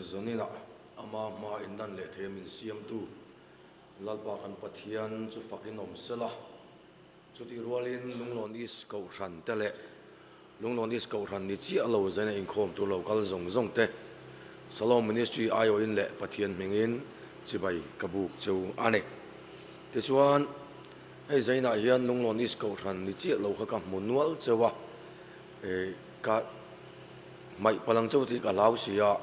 Zaninah ama hma inlan leh thei a min siamtu Lalpa kan Pathian chu fakin awm sela. Chutih rualin Lunglawn East Kohhran te leh Lunglawn East Kohhran ni chiah lo zaina inkhawm tur lo kal zawng zawng te Shalom Ministry aiawhin leh Pathian hmingin chibai ka buk cheu a ni. Tichuan, hei zainah hian Lunglawn East Kohhran ni chiah lo kha ka hmu nual cheu a, ka hmaih palang cheu tih ka hlau si a,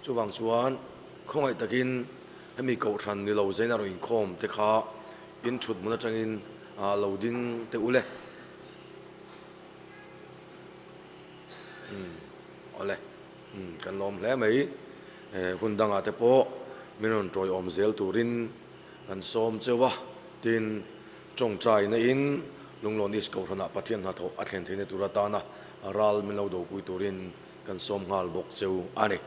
chuvang chuan khawngaih takin hemi Kohhran ni lo zaina rawn inkhawm te kha In thut hmun atangin lo ding teh u le. Umm awle umm kan lawm hle mai. Hun dangah te pawh min rawn tawiawm zel turin kan sawm cheu a, tin tawngtaina in Lunglawn East Kohhranah Pathian hnathawh a thlen theihna tur atana ral min lo dopui turin kan sawm nghal bawk cheu a ni.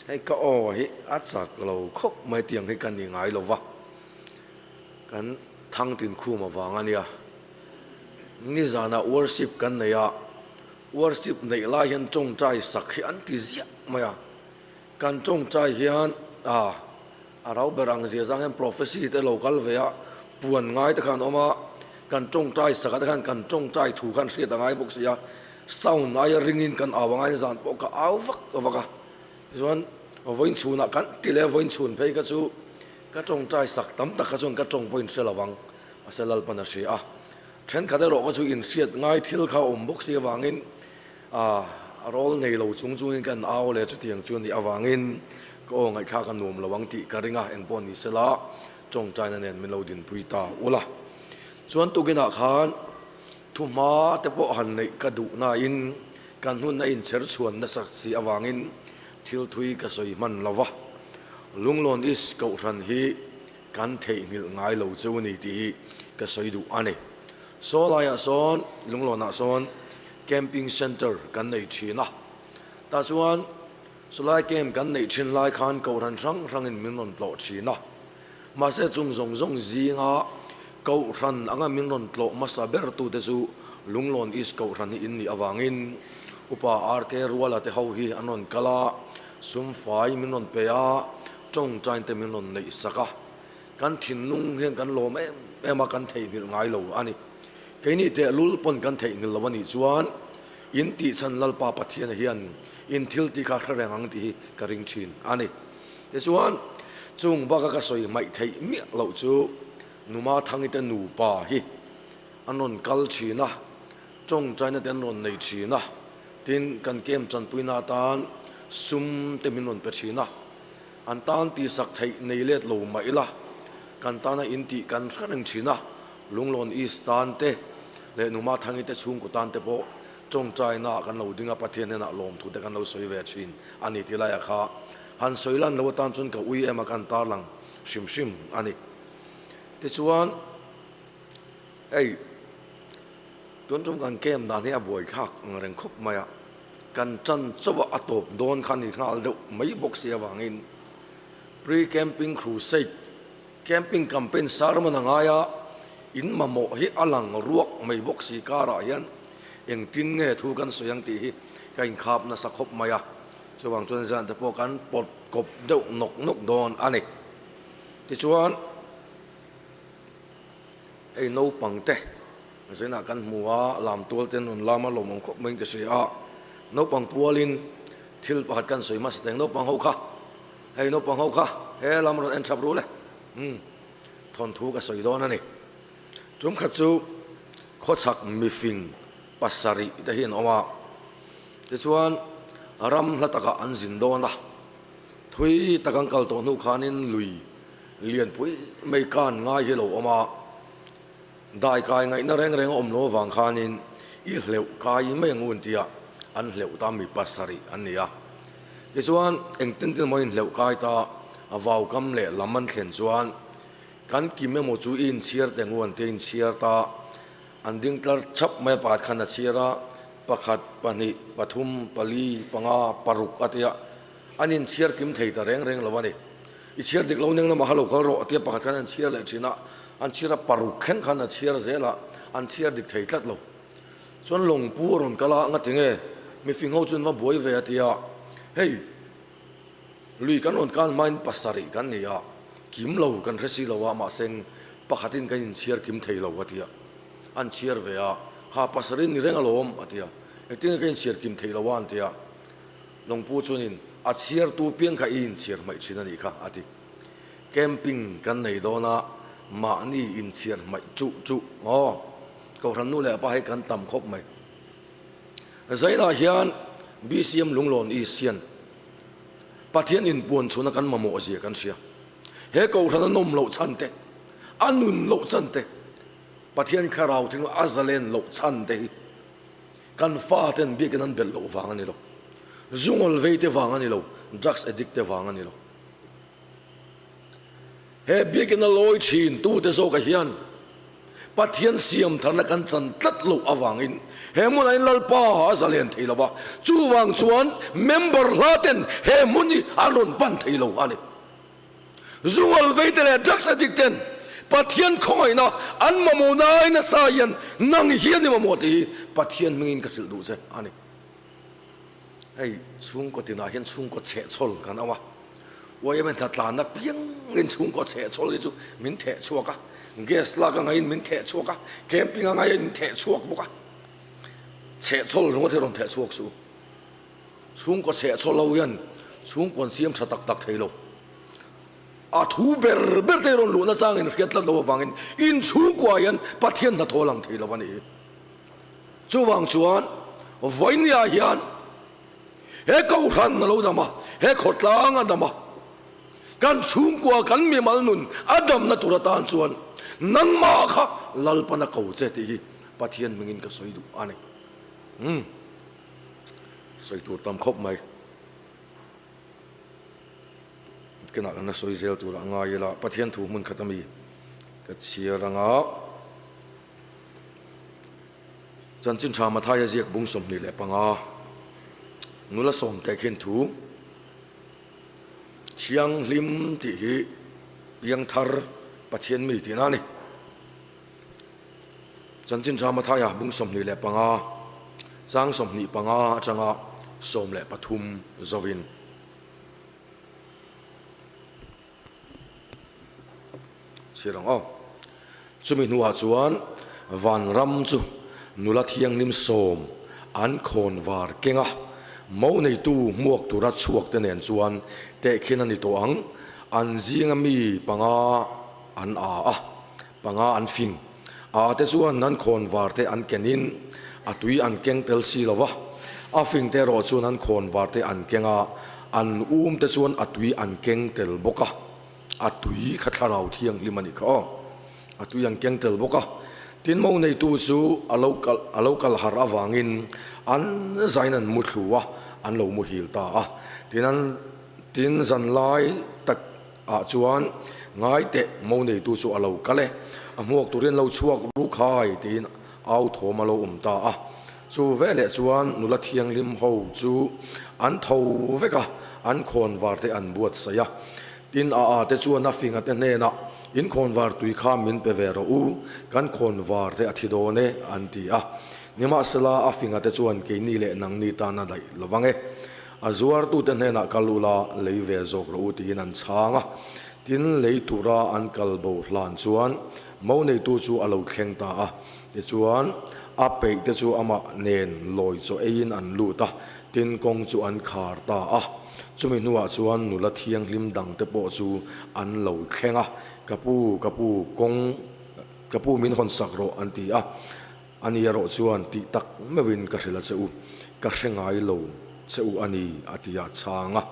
Hei ka aw hi a chak lo khawp mai tiang hi ka ni ngai lo va. Kan thang tin khum avang a nia. Nizanah worship kan nei a, worship neih lai hian tawngtai sak hi an ti ziah mai a. Kan tawngtai hian a a rau ber ang zia zang hian prophecy te lo kal ve a, puan ngai te khan awm a, kan tawngtai sak ah te khan kan tawngtai thu khan hriat a ngai bawk si a, sound aia ringin kan au a ngai zan pawh ka au vak vak a. Tichuan vawiin chhunah kan ti leh a, vawiin chhun phei kha chu Ka tawngtai sak tam tak kha chuan ka tawng pawh inhre lo ang, mahse Lalpan a hria a. Thenkhat erawh kha chu inhriat ngai thil kha a awm bawk si avangin a rawl nei lo chung chungin ka au leh chutiang chu a nih avangin ka aw ngaihthlak a nuam lo ang tih ka ring a, engpawh ni sela tawngtaina nen min lo dinpui ta ula. Chuan tukinah khan thuhma te pawh han neih ka duh nain kan hun a inchher chhuan nasa si avangin thil thui ka sawi hman lo va. Lunglawn East Kohhran hi kan theihnghilh ngai lo cheu a ni tih hi ka sawi duh a ni. Saw laiah sawn Lunglawnah sawn Camping Centre kan nei thin a, tah chuan sawlai camp kan neih thin lai khan Kohhran hrang hrangin min rawn tlawh thin a, mahse chung zawng zawng zinga Kohhran anga min rawn tlawh hmasa ber tute chu Lunglawn East Kohhran hi in nih avangin Upa RK Ruala te ho hi an rawn kal a, Sumfai min rawn pe a, tawngtain te min rawn neih sak a, kan thinlung hian kan lawm em em a, kan theihnghilh ngai lo a ni. Keini tehlul pawn kan theihnghilh lo a nih chuan in tihchhan Lalpa Pathiana hian in thil tih kha hre reng ang tih hi ka ring thin a ni. Tichuan, chung baka ka sawi hmaih theih miah loh chu Numa Thangite nupa hi an rawn kal thin a, tawngtaina te an rawn nei thin a, tin kan kem chanpuina atan sum te min rawn pe thin a, an tan tihsak theih nei let lo mah ila kan tana in tih kan hre reng thin a, Lunglawn East tan te leh Numa Thangi te chhungkaw tan te pawh tawngtaina ah kan lo ding a, Pathian hnenah lawmthu te kan lo sawi ve thin a ni tih laiah kha han sawi lan lo atan chuan ka ui em a kan tarlang hrim hrim a ni. Tichuan hei. Tun tum kan camp dan hi a buaithlak ang reng khawp mai a, kan tan chauh a a tawp dawn kha ni nghal deuh mai bawk si avangin pre-camping crusade, camping campaign sermon a ngai a, in mamawh hi a lang ruak mai bawk si karah hian engtin nge thu kan sawi ang tih hi ka inkhap nasa khawp mai a, chuvang chuan zan te pawh kan pawt kawp deuh nawk nawk dawn a ni. Tichuan. Hei naupang te zinah kan hmu a, lam tual te an rawn lam a, lawmawm khawp maiin ka hria a. Naupang pualin thil pakhat kan sawi hmasa teng, naupang ho kha, hei naupang ho kha he lam rawn en thap ru le, umm thawnthu ka sawi dawn a ni. Tum khat chu khawchhak mifing pasarih te hi an awm a, tichuan ram hla takah an zin dawn a, thui tak an kal tawh hnu khanin lui Lianpui mai kan ngai hi lo awm a, daikai ngaihna reng reng a awm lo avang khanin i hleuh kai mai ang u an ti a, an hleuh ta mi pasarih an ni a. Tichuan engtin tin emaw inhleuh kai ta a vaukam leh lam an thlen chuan kan kim emaw chu i inchhiar teh ang u an ti a, inchhiar ta an ding tlar thap mai a, pakhat khan a chhiar a, pakhat, pahnih, pathum, pali, panga, paruk a ti a, an inchhiar kim thei ta reng reng lo a ni. I chhiar dik lo neng lamah kha lo kal rawh tia pakhat khan an chhiar leh thin a, an chhiar a paruk thleng khan a chhiar zel a, an chhiar dik thei tlat lo. Chuan lawngpu a rawn kal a, nga tinge mifing ho chu an va buai ve a tia, hei Lui kan rawn kal hmain pasarih kan ni a, kim lo kan hre si lo a, mahseng pakhatin kan inchhiar kim thei lo a ti a. An chhiar ve a, kha pasarih ni reng alawm a ti a, engtin nge ka inchhiar kim thei lo a an ti a. Lawngpu chuanin a chhiartu piang kha i inchhiar hmaih thin a nih kha a ti. Camping kan nei dawn a, mahni inchhiar hmaih chuh chuh aw. Kohhran nu leh pa hi kan tam khawp mai. Zainah hian BCM Lunglawn East hian Pathian inpuan chhuna kan mamawh zia kan hria. He kohhran a nawm loh chhan te, a nun loh chan te, Pathian thlarau thing a zalen loh chhan te hi kan fa ten biakin an belh loh vang a ni lo. Zungawl vei te vang a ni lo, drugs addict te vang a ni lo. He biakina lawi thin tute zawkah hian Pathian siam tharna kan chan tlat loh avangin he hmunah hian Lalpa a zalen thei lo va, chuvang chuan member hla ten he hmun hi an rawn pan thei lo a ni. Zungal veite leh drugs addict ten Pathian khawngaihna an mamawh nai nasa hian nang hian i mamawh tih hi Pathian hmingin ka hrilh duh che a ni. Hei chhungkaw tinah hian chhungkaw chhehchhawl kan awm a, YMA hnatlanna piangin chhungkaw chhehchhawl hi chu min theh chhuak a, gas lak a ngaiin min theh chhuak a, camping a ngaiin min theh chhuak bawk a, chhehchhawl ringawt hi rawn theh chhuak suh u. Chhungkaw chhehchhawl ho hian chhungkaw an siam tha tak tak thei lo. A thu ber ber te hi rawn luhna changin hriat tlat lo avangin in chhungkua hian Pathian hnathawh a lang thei lo a ni. Chuvang chuan vawinia hian he kohhran a lo dam a, he khawtlang a dam a, kan chhungkua kan mimal nun a damna tur atan chuan nangmah kha Lalpan a ko che tih hi Pathian hmingin ka sawi duh a ni. Umm sawi tur tam khawp mai. Kinah kan la sawi zel turah ngai ila Pathian thu hmun khat ami ka chhiar anga. Chanchin tha Mathaia ziak bung 25, nula sawm teh khin thu thianghlim tih hi piangthar Pathian mi tihna a ni. Chanchin tha Mathaia bung 25, chang 25 atanga 13 zovin. Chhiar ang aw. Chumi hnuah chuan vanram chu nula thianghlim sawm an khawn var keng a, mo neitu hmuak tura chhuak te nen chuan tehkhin a ni tawh ang. An zinga mi panga an a a, panga an fing. A te chuan an khawn var te an kenin a tui an keng tel si lo va, a fing te erawh chuan an khawn var te an keng a, an um te chuan a tui an keng tel bawk a. A tui kha thlarau thianghlim a nih kha aw. A tui an keng tel bawk a. Tin mo neitu chu a lo kal a lo kal harh avangin an zain an mu thlu a, an lo muhil ta a. Tin an tin zan lai tak ah chuan ngai teh mo neitu chu a lo kal e, a hmuak turin lo chhuak rukhai tiin au thawm a lo awm ta a. Chu veleh chuan nula thianghlim ho chu an tho vek a, an khawnvar te an buatsaih a. Tin a a te chuan a finga te hnenah, In khawnvar tui kha min pe ve rawh u, kan khawnvar te a thi dawn e, an ti a. Nimahsela a finga te chuan keini leh nangni tan a daih lo vang e. A zuartute hnenah kal ula lei ve zawk rawh u tiin an chhang a. Tin lei tura an kal bo hlan chuan mo neitu chu a lo thleng ta a. Tichuan, a peih te chu amah nen lawi chaw eiin an lut a, tin kawng chu an khar ta a. Chumi hnuah chuan nula thianghlim dang te pawh chu an lo thleng a, Ka pu, ka pu, kawng, ka pu min hawn sak rawh an ti a. Ani erawh chuan tih tak meuhin ka hrilh a che u, ka hre ngai lo che u a ni a ti a chhang a.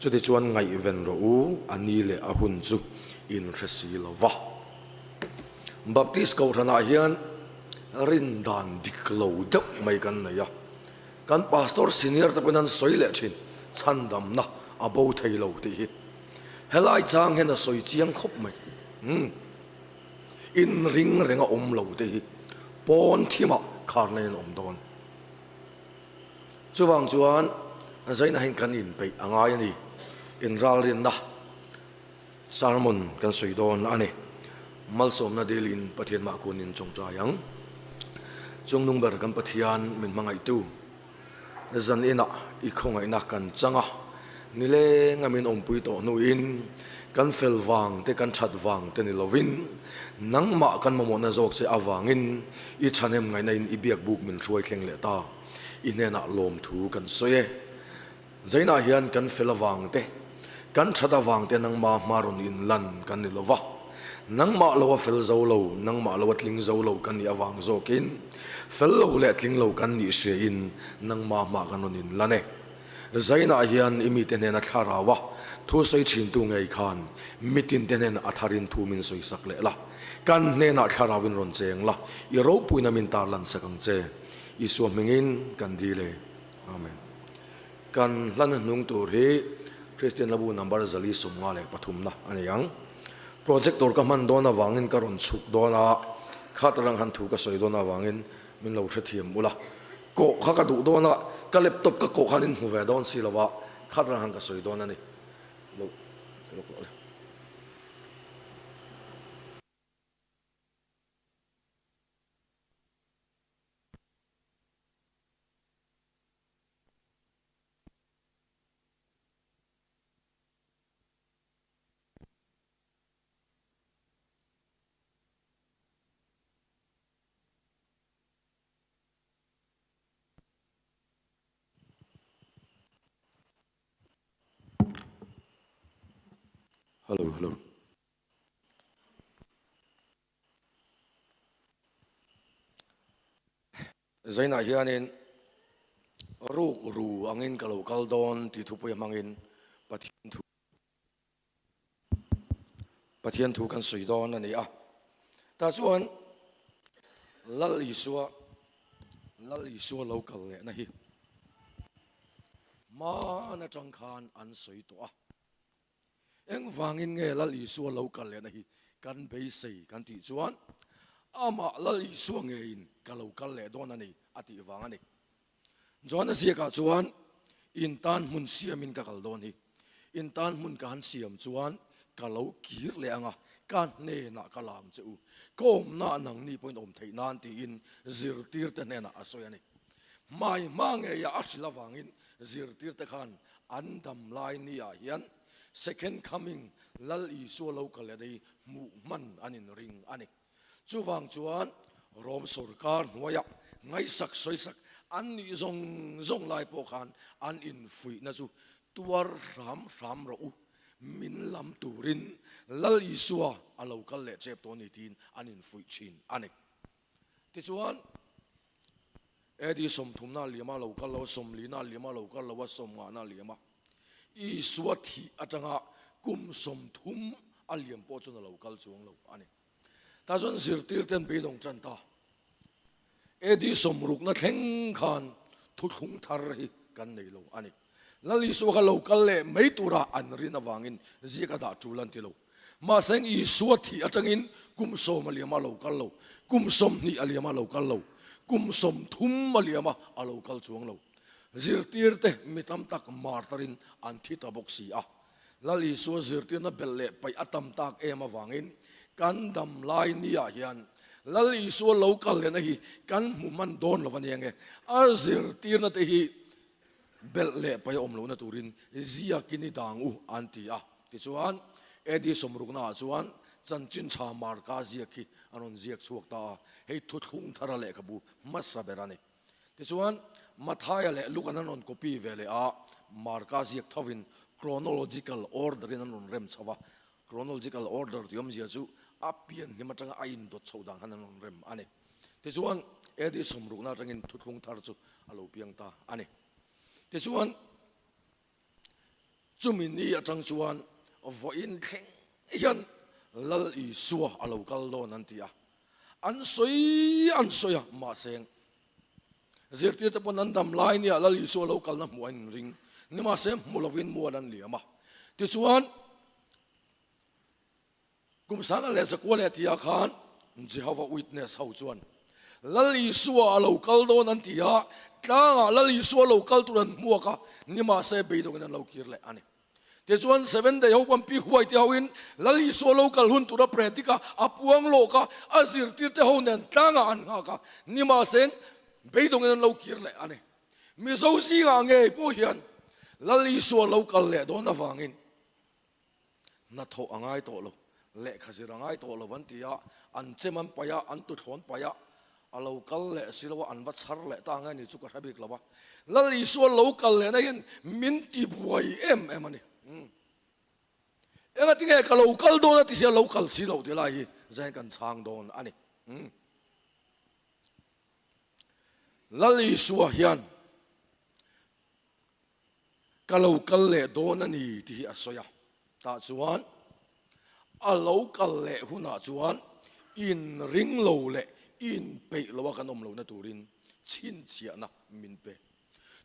Chutichuan ngaihven rawh u, a ni leh a hun chu in hre si lo va. Baptist kohhranah hian rin dan dik lo deuh mai kan nei a, kan pastor senior te pawhin an sawi leh thin, chhandamna a bo thei lo tih hi. Helai chang hian a sawi chiang khawp mai. Umm. In ring reng a awm lo te hi pawn thimah kharna in awm dawn. Chuvang chuan zaina hian kan inpeih a ngai a ni, inralrinna. Sermon kan sawi dawn a ni. Malsawmna dilin Pathian mah kunin tawngtai ang. Chungnung ber kan Pathian min hmangaihtu, zan inah i khawngaihna kan chang a. Nileng a min awmpui tawh hnuin kan fel vang te kan that vang te ni lovin nangmah kan mamawhna zawk che avangin i thahnem ngaihna in i biak buk min hruai thleng leh ta. I hnenah lawmthu kan sawi e. Zainah hian kan fel avang te, kan that avang te nangmah hma rawn inlan kan ni lova, nangmah lo a fel zo lo, nangmah lo a tling zo lo kan nih avang zawkin fel lo leh tling lo kan nih hriain nangmah hma kan rawn inlan e. Zainah hian i mite hnena thlarau a thu sawi thintu ngei khan mitin te hnenah a tharin thu min sawi sak leh la, kan hnenah thlarauin rawn cheng la, i ropuina min tarlan sak ang che. Isua hmingin kan dil e. Amen. Kan hlan hnung tur hi Kristian Labu number 453 na a ni ang. Projector ka hman dawn avangin ka rawn chhuk dawn a, khat rang han thu ka sawi dawn avangin min lo hrethiam ula. Kawh kha ka duh dawn a, ka laptop ka kawh khan in hmu ve dawn si lo a, khat rang han ka sawi dawn a ni. Lo, lo kawh le. Hello, hello. Zainah hianin ruk ru angin ka lo kal dawn tih thupui hmangin Pathian thu Pathian thu kan sawi dawn a ni a. Tah chuan Lal Isua Lal Isua lo kal lehna hi hman atang khan an sawi tawh a. Engvangin nge Lal Isua lo kal lehna hi kan beisei kan tih chuan amah Lal Isua ngeiin ka lo kal leh dawn a ni a tih vang a ni. Johana ziakah chuan in tan hmun siamin ka kal dawn hi, in tan hmun ka han siam chuan ka lo kir leh ang a, ka hnenah ka la ang che u, ka awmna nangni pawhin awm theih nan tiin zirtirte hnenah a sawi a ni. Hmai hma ngeia a hrilh avangin zirtirte khan an dam lai ni ah hian Second Coming Lal Isua lo kal leh hi hmuh hman an inring a ni. Chuvang chuan Rom sorkar hnuaiah ngaihsak sawisak an nih zawng zawng lai pawh khan an infuihna chu tuar hram hram rawh u, min lam turin Lal Isua a lo kal leh chep tawh a ni tiin an infuih thin a ni. Tichuan. AD sawmthumna a liam a, lo kal lo a, sawmlina a liam a, lo kal lo a, sawmngahna a liam a. Isua thih atanga kum 30 a liam pawh chuan a lo kal chuang lo a ni. Tah chuan zirtirten beidawng tan ta. AD sawmrukna thleng khan thuthlung thar hi kan nei lo a ni. Lal Isua kha lo kal leh mai tura an rin avangin ziak a dah tul an ti lo. Mahse Isua thih atangin kum 10 a liam a lo kal lo, kum 20 a liam a lo kal lo, kum 30 a liam a a lo kal chuang lo. Zirtirte mi tam tak martarin an thi ta bawk si a. Lal Isua zirtirna belh leh paih a tam tak em avangin kan dam lai ni ah hian Lal Isua lo kal lehna hi kan hmu hman dawn lo a nia nge. A zirtirna te hi belh leh paih a awm lohna turin ziakin i dang u an ti a. Tichuan, AD sawmrukna ah chuan chanchin tha Marka ziak hi an rawn ziak chhuak ta a, hei thuthlung thara lehkhabu hmasa ber a ni. Tichuan, Mathaia leh Lukan an rawn copy ve leh a, Marka ziak thovin chronological order in an rawn rem chho a, chronological order tih awmzia chu a pianhlim atanga a indawt chhoh dan khan an rawn rem a ni. Tichuan, AD sawmrukna atangin thuthlung thar chu a lo piang ta a ni. Tichuan, Chumi ni atang chuan vawiin thleng hian Lal Isua a lo kal dawn an ti a, an sawi an sawi a, mahse zirtirte pawn an dam lai nia Lal Isua lo kalna hmuh an inring, nimahse hmu lovin mual an liam a. Tichuan, Kum sanga leh zakua leh tia khan Jehovah Witness ho chuan Lal Isua a lo kal dawn an ti a, tlangah Lal Isua lo kal tur an hmuak a, nimahse beidawngin an lo kir leh a ni. Tichuan Seven Day ho pawn Pi Huai te hoin Lal Isua lo kal hun tura predik a, a puang lawk a, a zirtirte ho nen tlangah an nghak a, nimahse beidawngin an lo kir leh a ni. Mizo zingah ngei pawh hian. Lal Isua lo kal leh dawn avangin hnathawh a ngai tawh lo, lehkha zir a ngai tawh lo an ti a, an chem an paih a, an tuthlawn paih a, a lo kal leh si lo a, an va chhar leh ta nge ni chu ka hre bik lo a. Lal Isua lo kal lehna hian min ti buai em em a ni. Engatinge ka lo kal dawn a ti sia lo kal si lo ti lai hi zain kan chhang dawn a ni. Lal Isua hian ka lo kal leh dawn a ni tih hi a sawi a, tah chuan a lo kal leh hunah chuan inring lo leh inpeih loa kan awm lohna turin chhinchhiahna min pe.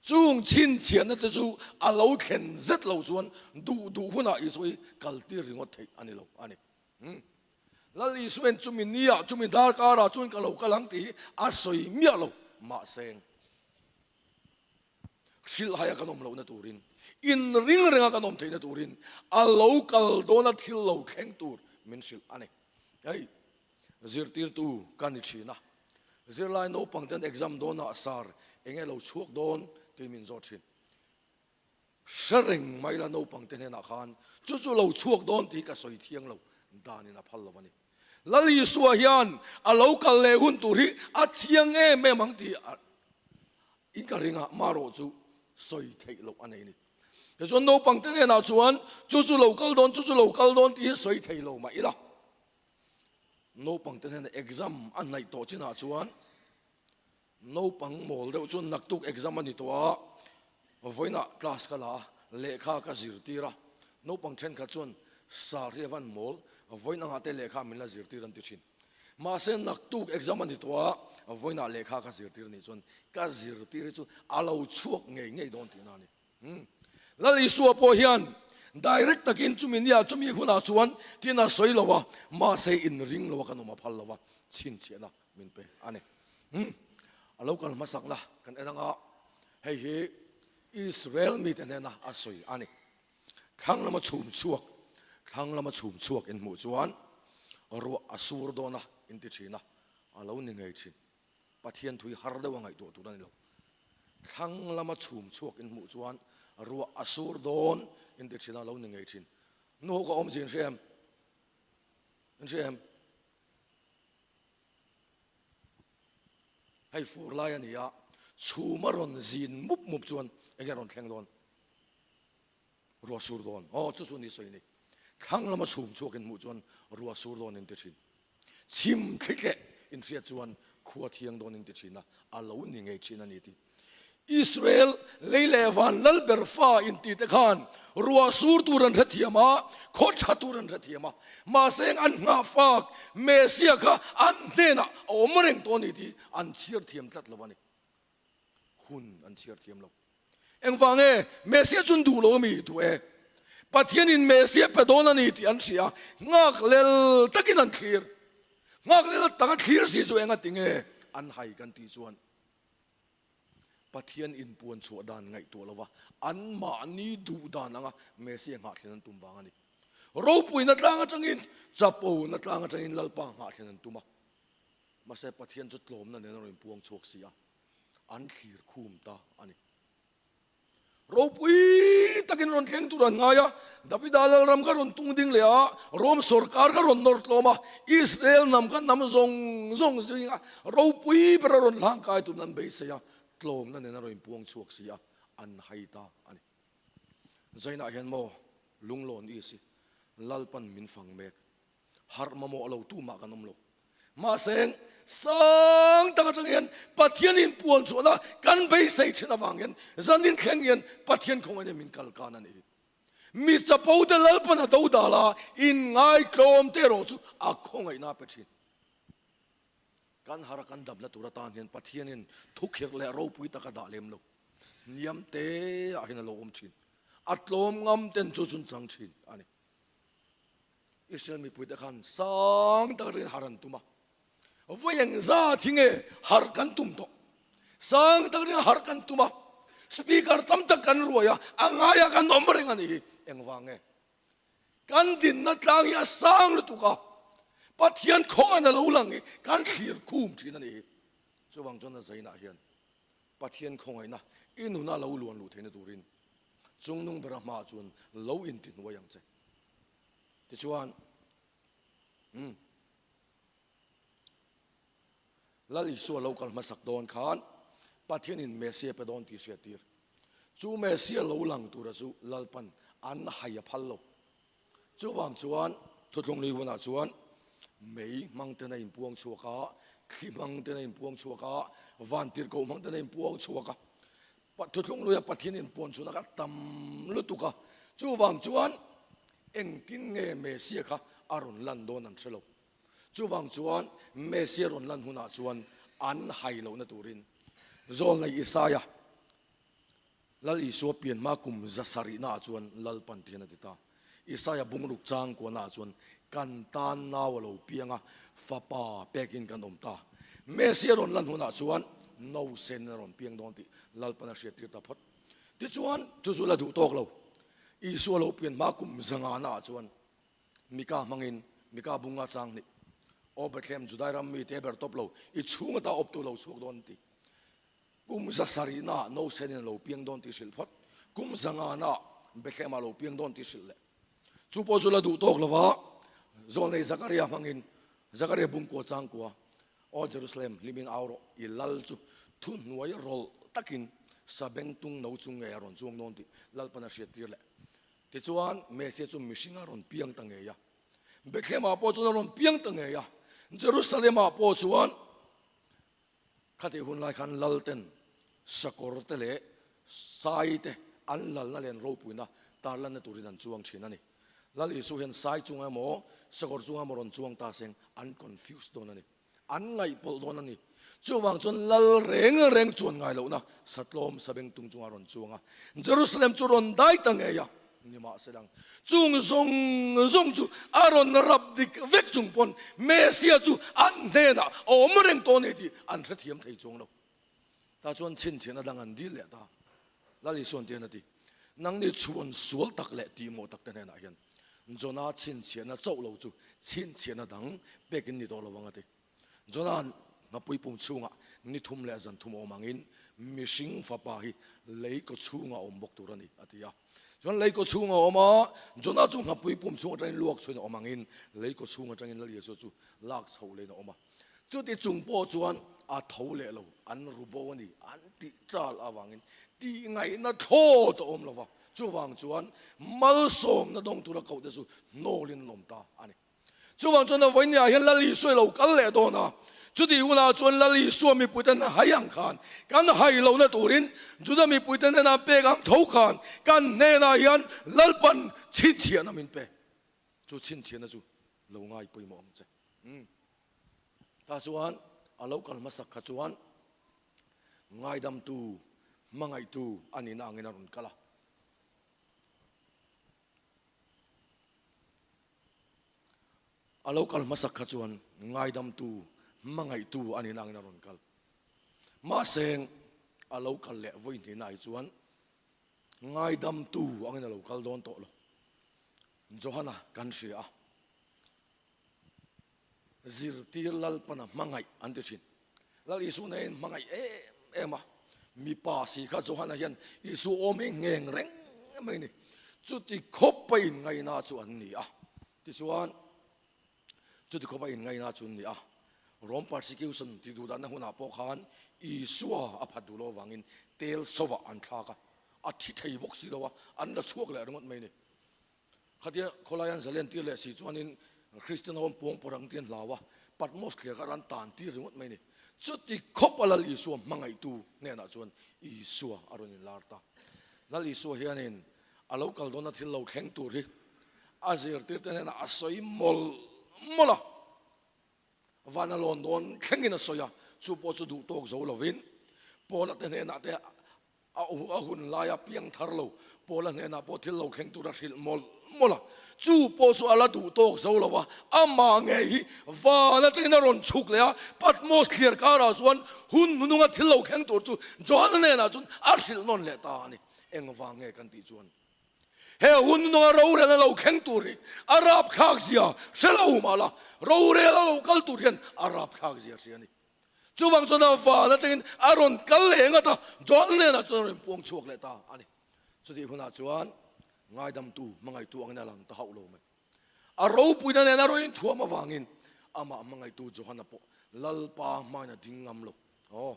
Chung chhinchhiahna te chu a lo thlen zet lo chuan duh duh hunah Isua hi kaltir ringawt theih a ni lo a ni. Lal Isuain chumi niah chumi darkarah chuan ka lo kal ang tih hi a sawi miah lo mahse hrilhhaia kan awm lohna turin, inring renga kan awm theihna turin a lo kal dawna thil lo thleng tur min hrilh a ni. Hei zirtirtu ka ni thin a, zirlai naupang ten exam dawnah sar enge lo chhuak dawn tih min zawt thin. Hre reng mai la naupang te hnenah khan chu chu lo chhuak dawn tih ka sawi thiang lo danin a phal lo a ni. Lal Isua hian a lo kal leh hun tur hi a chiang em em ang tih in ka ring a, marawh chu sawi theih loh a nei a ni. Tichuan naupang te hnenah chuan chu chu lo kal dawn, chu chu lo kal dawn tih hi sawi thei lo mah ila. Naupang te hnenah exam a hnaih tawh chinah chuan Naupang mawl deuh chuan naktuk exam a ni tawh a, vawiinah class ka la a, lehkha ka zirtir a. Naupang thenkhat chuan sar hi a van mawl, vawiin angah te lehkha min la zirtir an ti thin. Mahse naktuk exam a ni tawh a, vawiinah lehkha ka zirtir a nih chuan ka zirtir hi chu a lo chhuak ngei ngei dawn tihna a ni. Lal Isua pawh hian direct takin chumi nia chumi hunah chuan tin a sawi lo a, mahse inring lo a kan awm a phal lo a, chhinchhiahna min pe a ni. A lo kal hmasakna kan en anga hei hi Israel mite hnena a sawi a ni. Thlang lama chhum chhuak, thlang lama chhum chhuak in hmuh chuan ruah a sur dawn a in ti thin a, a lo ni ngei thin. Pathian thui har deuh a ngaihtuah tur a ni lo. Thlang lama chhum chhuak in hmuh chuan ruah a sur dawn in ti thin a, lo ni ngei thin. Nu ho ka awm zin hre em? In hre em? Hei fur lai a ni a, chhum a rawn zin mup mup chuan enge rawn thleng dawn? Ruah sur dawn. Aw, chu chu ni sawi ni. Thlang lama chhum chhuak in hmuh chuan ruah sur dawn in ti thin. Chhim thlitleh in hriat chuan khua thiang dawn in ti thin a, a lo ni ngei thin a ni tih. Israel lei leh van lal ber fa inti te khan ruah sur tur an hrethiam a, khaw tha tur an hrethiam a, mahse an nghah fak Messiah kha an hnenah a awm reng tawh a ni tih an chhiar thiam tlat lo a ni. Hun an chhiar thiam lo. Engvang nge Messiah chu an duh lo a mi? Duh e. Pathianin Messiah pe dawn a ni tih an hria, nghak lel takin an thlir. Nghak lel taka thlir si chu engati nge an hai kan tih chuan Pathian inpuan chhuah dan ngaihtuah lova anmahni duh dan anga Messiah nghahthlen an tum vang a ni. Ropuina tlang atangin, chapona tlang atangin Lalpa nghahthlen an tum a. Mahse Pathian chu tlawmna nen a rawn inpuang chhuak si a, an thlir khum ta a ni. Ropui takin rawn thleng tur an ngai a, Davida lalram ka rawn tung ding leh a, Rom sorkar ka rawn nawr tlawm a, Israel hnam ka hnam zawng zawng zinga ropui ber a rawn hlang kai turin an beisei a, tlawmna nen a rawn inpuang chhuak si a, an hai ta a ni. Zainah hian maw lunglawn i si, Lalpan min fang mek. Harh mamawh lo tu mah kan awm lo. Mahse, sang tak atang hian Pathian inpuan chhuahna kan beisei thin avang hian zanin thleng hian Pathian khawngaihna min kal kan a ni. Mi chapo te Lalpan a do dal a, inngaitlawm te erawh chu a khawngaihna a pe thin. Kan harh a kan damna tur atan hian Pathianin thukhirh leh ropui tak a dah lem lo. Hniam te ah hian a lo awm thin. A tlawm ngam ten chu chun chang thin a ni. Israel mipuite khan sang tak atangin harh an tum a, vawi eng zat hi nge harh kan tum tawh? Sang tak atangin harh kan tum a, speaker tam tak kan ruai a, a ngaia kan awm reng a nih hi. Engvang nge? Kan dinna tlang hi a sang lutuk a, Pathian khawngain a lo lang hi kan thlir khum thin a nih hi. Chuvang chuan a zainah hian Pathian khawngaihna i nuna lo luan luh theihna turin. Chungnung bera hmaah chuan lo intihnuai ang che. Tichuan, umm, Lal Isua lo kal hmasak dawn khan Pathianin Messia pe dawn tih hriattir. Chu Messia lo lang tura chu Lalpan an hai a phal lo. Chuvang chuan Thuthlung Lui hunah chuan mei hmang ten a inpuang chhuak a, thli hmang ten a inpuang chhuak a, vantirhkoh hmang ten a inpuang chhuak a. Thuthlung Luia Pathian inpuan chhunah kha tam lutuk a. Chuvang chuan engtin nge Messia kha a rawn lan dawn an hre lo. Chuvang chuan Messia rawn lan hunah chuan an hai lohna turin Zawlnei Isaia Lal Isua pian hma kum zasarihnaah chuan Lalpan tihian a ti ta. Isaia bungruk chang kuanaah chuan kan tan nau a lo piang a, fapa pekin kan awm ta. Messia rawn lan hunah chuan no sen a rawn piang dawn tih Lalpan a hriattir ta phawt. Tichuan, chu chu la duh tawk lo. Isua lo pian hma kum zanganaah chuan Mika hmangin Mika bunga chang hnih, Aw Bethlehem, Judai ram mi te ber tawp lo, i chhung ata awptu lo chhuak dawn ti. Kum zasarihnaah Nosenin a lo piang dawn tih hrilh phawt, kum zanganaah Bethlehemah a lo piang dawn tih hrilh leh. Chu pawh chu la duh tawk lova, Zawlnei Zakaria hmangin Zakaria bungkua changkua, Aw Jerusalem, hlimin au rawh, i lal chu thuhnuai rawlh takin sabengtung no chung ngei a rawn chuang dawn tih Lalpan a hriattir leh. Tichuan, Mesia chu mihringa rawn piang ta ngei a. Bethlehemah pawh chuan a rawn piang ta ngei a. Jerusalemah pawh chuan Khatih hun lai khan Lalten sakawr te leh sai te an lalna leh an ropuina tarlanna turin an chuang thin a ni. Lal Isu hian sai chunga emaw sakawr chunga emaw rawn chuang ta seng an confuse dawn a ni. An ngaihpawlh dawn a ni. Chuvang chuan Lal reng reng chuan ngai lohna satlawm sabengtung chunga rawn chuang a, Jerusalem chu rawn dai ta ngei a. Nimahselang, chung zawng zawng chu a rawn rap dik vek chung pawn Messia chu an hnenah a awm reng tawh a ni tih an hrethiam thei chuang lo. Tah chuan chhinchhiahna dang an dil leh ta. Lal Isuan tihian a ti, Nangni chhuan sual tak leh tihmawh tak te hnenah hian Jona chhinchhiahna chauh lo chu chhinchhiahna dang pekin ni tawh lo ang a ti. Jona'n nghapui pum chhungah ni thum leh zan thum a awm angin mihring fapa hi lei kaw chhungah a awm bawk tur a ni, a ti a. Chuan lei kaw chhungah a awm a, Jonah chu nghapui pum chhung atangin luak chhuin a awm angin lei kaw chhung atangin Lal Isua chu lak chhoh lein a awm a. Chuti chung pawh chuan a tho leh lo, an ru bo a ni, an tih chal avangin tihngaihna thlawt a awm lo va, chuvang chuan malsawmna dawng tura kohte chu hnawlin an awm ta a ni. Chuvang chuan a vawinia hian Lal Isua i lo kal leh dawn a, chutih hunah chuan Lal Isua mipuite an hai ang khan kan hai lohna turin Juda mipuite hnenah pek ang tho khan kan hnenah hian Lalpan chhinchhiahna min pe. Chu chhinchhiahna chu lo ngai pawimawh ang che. Umm. Tah chuan a lo kal hmasak kha chuan ngaidamtu, hmangaihtu a nihna angin a rawn kal a. A lo kal hmasak kha chuan ngaidamtu, hmangaihtu a ni nangin a rawn kal. Mahse, a lo kal leh vawi hnihna hi chuan ngaidamtu angin a lo kal dawn tawh lo. Johana kan hria a, zirtir Lalpana hmangaih an ti thin. Lal Isua nen hmangaih em em a, mipa si kha Johana hian Isua awm hi ngheng reng mai ni. Chuti khawp a inngaina chu an ni a. Tichuan, chuti khawp a inngaina chu an ni a. Rome persecution tih duh danna hunah pawh khan Isua a phat duh lo avangin tel sovah an thlak a, a thi thei bawk si lo a, an la chhuak leh ringawt mai ni. Khatia khawlai an zalen tir leh si chuanin Kristian ho an puang pawr ang tih an hlau a, Patmos thliar kha an tan tir ringawt mai a ni. Chuti khawp a Lal Isua hmangaihtu hnenah chuan Isua a rawn inlar ta. Lal Isua hianin a lo kal dawna thil lo thleng tur hi a zirtirte hnenah a sawi mawlh mawlh a, van a lawn dawn thlengin a sawi a, chu pawh chu duh tawk zo lovin Paula te hnenah te A hun laia piang thar lo Paula hnenah pawh thil lo thleng tura hrilh mawlh mawlh a, chu pawh chu a la duh tawk zo lo a, amah ngei hi van atangin a rawn chhuk leh a, Patmos thliar karah chuan hun hnununga thil lo thleng tur chu Johana hnenah chuan a hrilh nawn leh ta a ni. Engvang nge kan tih chuan he hun hnununga rorel a lo thleng tur hi a rapthlak zia hre lo mah la, rorel a lo kal tur hian a rapthlak zia hria a ni. Chuvang chuan a van atangin a rawn kal leh ngat a, John hnenah chuan a rawn puang chhuak leh ta a ni. Chutih hunah chuan ngaidamtu, hmangaihtu angin a lang ta hauh lo mai. A ropuina nen a rawn inthuam avangin amah hmangaihtu Johana pawh Lalpa hmain a ding ngam lo. Aw,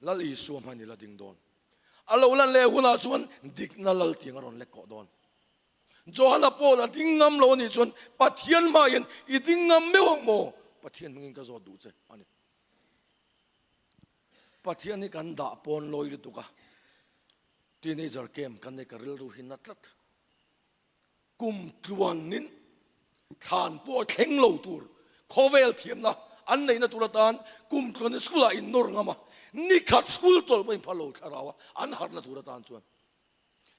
Lal Isua hmain i la ding dawn. A lo lan leh hunah chuan dikna lal tiang a rawn lek kawh dawn. Johana pawh a ding ngam lo a nih chuan Pathian hmain i ding ngam meuh ang maw? Pathian hmingin ka zawt duh che a ni. Pathian hi kan dah pawn lawi lutuk a, teenager camp kan nei ka rilru hi na tlat. Kum tluanin thlan pawh a thleng lo tur khawvel thiamna an neihna tur atan kum tluanin school ah in nawr ngam a, nikhat school chawlh pawh in phal lo thlarau a an harhna tur atan chuan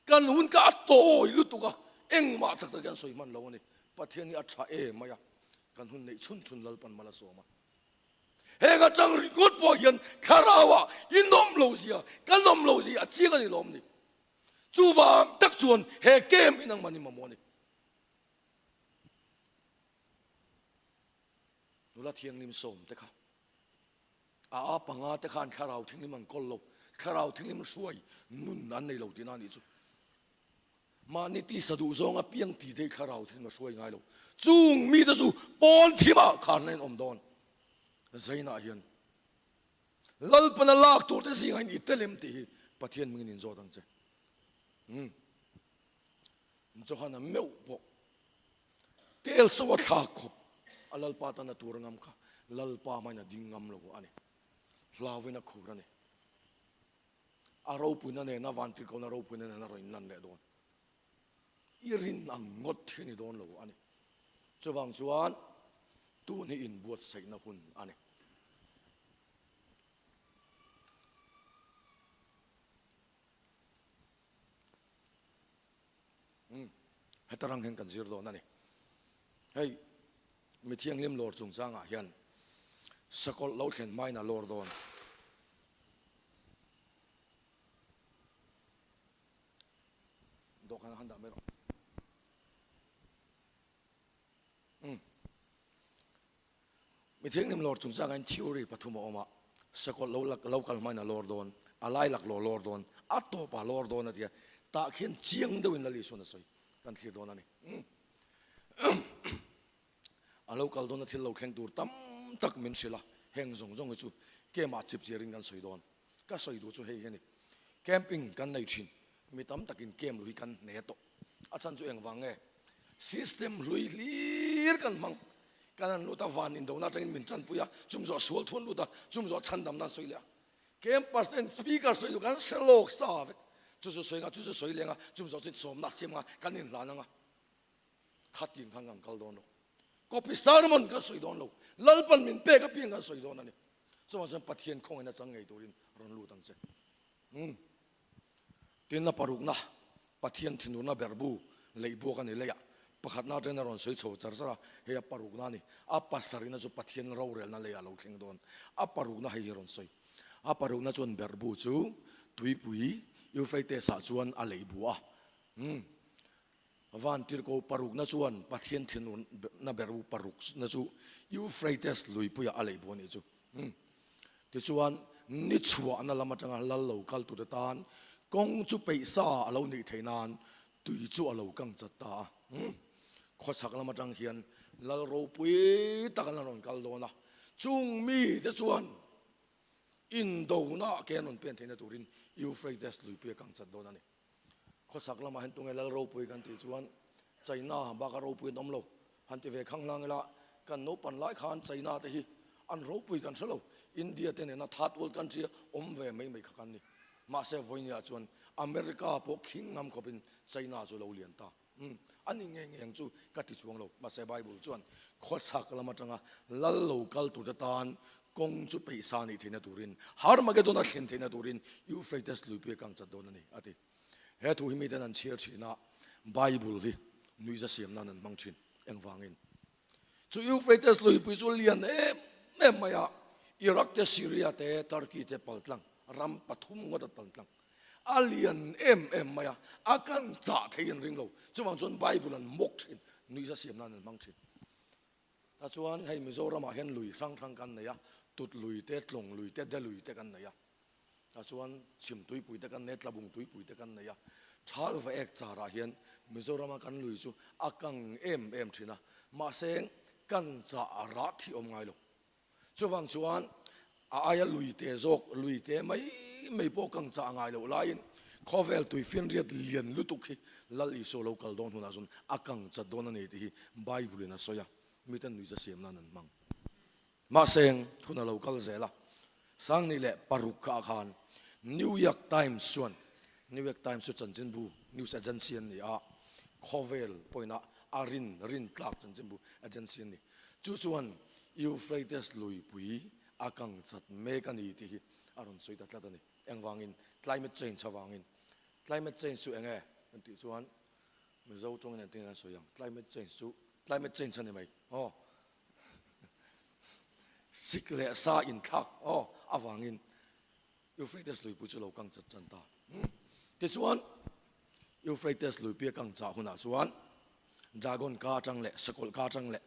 kan hun kha a tawi lutuk a, engmah tak tak hian sawi hman lo a ni. Pathian hi a tha em mai a, kan hun neih chhun chhun Lalpan mal a sawm a. Heng atang ringawt pawh hian thlarauah i nawm lo zia, ka nawm lo zia a chiang a ni lawm ni. Chuvang tak chuan he camp hi nangmah ni mamawh a ni. Nula thianghlim sawm te kha a a panga te khan thlarau thianghlim an kawl lo, thlarau thianghlim hruai nun an nei lo tihna a nih chu. Mahni tisa duh zawng apiang ti thei thlarau thianghlim a hruai ngai lo. Chung mite chu pawn thimah khan an awm dawn. Zainah hian Lalpana lak tur te zingah in i tel em tih hi Pathian mingin in zawt ang che. Umm. Johana meuh pawh tel chaw a thlak khawp a Lalpa tan a tur a ngam kha Lalpa hmain a ding ngam lo a ni. Hlauin a khur a ni. A ropuina nena vantirhkohna ropuina nena rawn inlan leh dawn. I rin ang ngawt hi ni dawn lo a ni. Chuvang chuan tun hi inbuatsaihna hun a ni. Umm, heta rang hian kan zir dawn a ni. Hei, mi thianghlim lawr chungchangah hian sakawlh lo thlen hmain a lawr dawn. Dawhkan han dah mai rawh. Umm. Mi thianghlim lawr chungchangah hian theory pathum a awm a, sakawlh lo lak lo kal hmain a lawr dawn, a lai lak lawh lawr dawn, a tawpah lawr dawn a ti a, tah khian chiang deuhin Lal Isuan a sawi kan thlir dawn a ni. Umm. A lo kal dawn a thil lo thleng tur tam tak min hrilh a, heng zawng zawng hi chu kemah chip chiarin kan sawi dawn. Ka sawi duh chu hei hi a ni. Camping kan nei thin, mi tam takin camp lu hi kan hne tawh. A chhan chu engvang nge? System hlui hlir kan hmang. Kan han lut a, van indona atangin min tanpui a, chum zawh sual thu an lut a, chum zawh chhandam nan sawi leh a. Campus ten speaker sawi duh kan hre lawk sa vek. Chu chu sawi nga, chu chu sawi leng a, chum zawh chu sawmna a siam nga, kan inhlan ang a. Khatin khan kan kal dawn lo. Copy sermon kan sawi dawn lo. Lalpan min pek apiang kan sawi dawn a ni. Chuvang chuan Pathian khawngaihna na chang ngei turin rawn lut ang che. Umm. Tinna parukna, Pathian thinurna berhbu leih buak a ni leiah pakhatna atangin a rawn sawi chho char char a, hei a parukna a ni. A pasarihna chu Pathian rorelna leiah a lo thleng dawn. A parukna hei hi a rawn sawi. A parukna chuan berhbu chu tuipui Euphrates-ah chuan a leih bu a. Umm. Van tirhko parukna chuan Pathian thinurna berhbu parukna chu Euphrates luipuiah a leih bu a nih chu. Umm. Tichuan, ni chhuahna lam atanga lal lo kal tute tan kawng chu peih sa a lo nih theih nan tui chu a lo kang chat ta a. Umm. Khawchhak lam atang hian lal ropui tak an la rawn kal dawn a. Chung mite chuan indona ke an rawn pen theihna turin Euphrates luipui a kang chat dawn a ni. Khawchhak lamah hian tunge lal ropui kan tih chuan China baka ropui an awm lo. Han ti ve khang hlang ila, kan naupan lai khan China te hi an ropui kan hre lo. India te nena third world country a awm ve mai mai kha kan ni. Mahse vawinia chuan America pawh khing ngam khawpin China chu lo lian ta. Umm, a ni ngei ngei ang chu ka ti chuang lo. Mahse Bible chuan khawchhak lam atanga lal lo kal turte tan kawng chu peihsa nih theihna turin, Harmagedon a thlen theihna turin Euphrates luipui a kang chat dawn a ni, a ti. He thu hi miten an chhiar thin a, Bible hi nuihza siam nan an hmang thin. Engvangin? Chu Euphrates luipui chu lian em em mai a, Iraq te, Syria te, Turkey te paltlang, ram pathum ngawt a paltlang. A lian em em mai a, a kan chah thei an ring lo. Chuvang chuan Bible an mawk thin, nuihza siam nan an hmang thin. Ta chuan hei Mizoramah hian lui hrang hrang kan nei a, tut lui te, tlawng lui te, de lui te kan nei a. Tah chuan chhim tuipui te kan nei a, tlabung tuipui te kan nei a. Thal va ek charah hian Mizorama kan lui chu a kang em em thin a, mahse kan chah a rah thih awm ngai lo. Chuvang chuan a aia lui te zawk, lui te mai mai pawh kang chah ngai loh laiin khawvel tuifinriat lian lutuk hi Lal Isua lo kal dawn hunah chuan a kang chat dawn a ni tih hi Bible in a sawi a, miten nuihza siam nan an hmang. Mahse, hun a lo kal zel a, Sangni leh paruk kha khan New York Times chuan, New York Times chu chanchinbu, news agency an ni a, khawvel pawhin a rin rin tlak chanchinbu agency an ni. Chu chuan Euphrates luipui a kang chat mek a ni tih hi a rawn sawi ta tlat a ni. Engvangin? Climate change avangin. Climate change chu eng nge kan tih chuan Mizo tawngin engtin nge kan sawi ang? Climate change chu climate change a ni mai. Aw. Sik leh sa inthlak aw avangin Euphrates luipui chu lo kang chat chan ta. Tichuan, Euphrates luipui a kang chah hunah chuan Dragon ka atang leh Sakawlh ka atang leh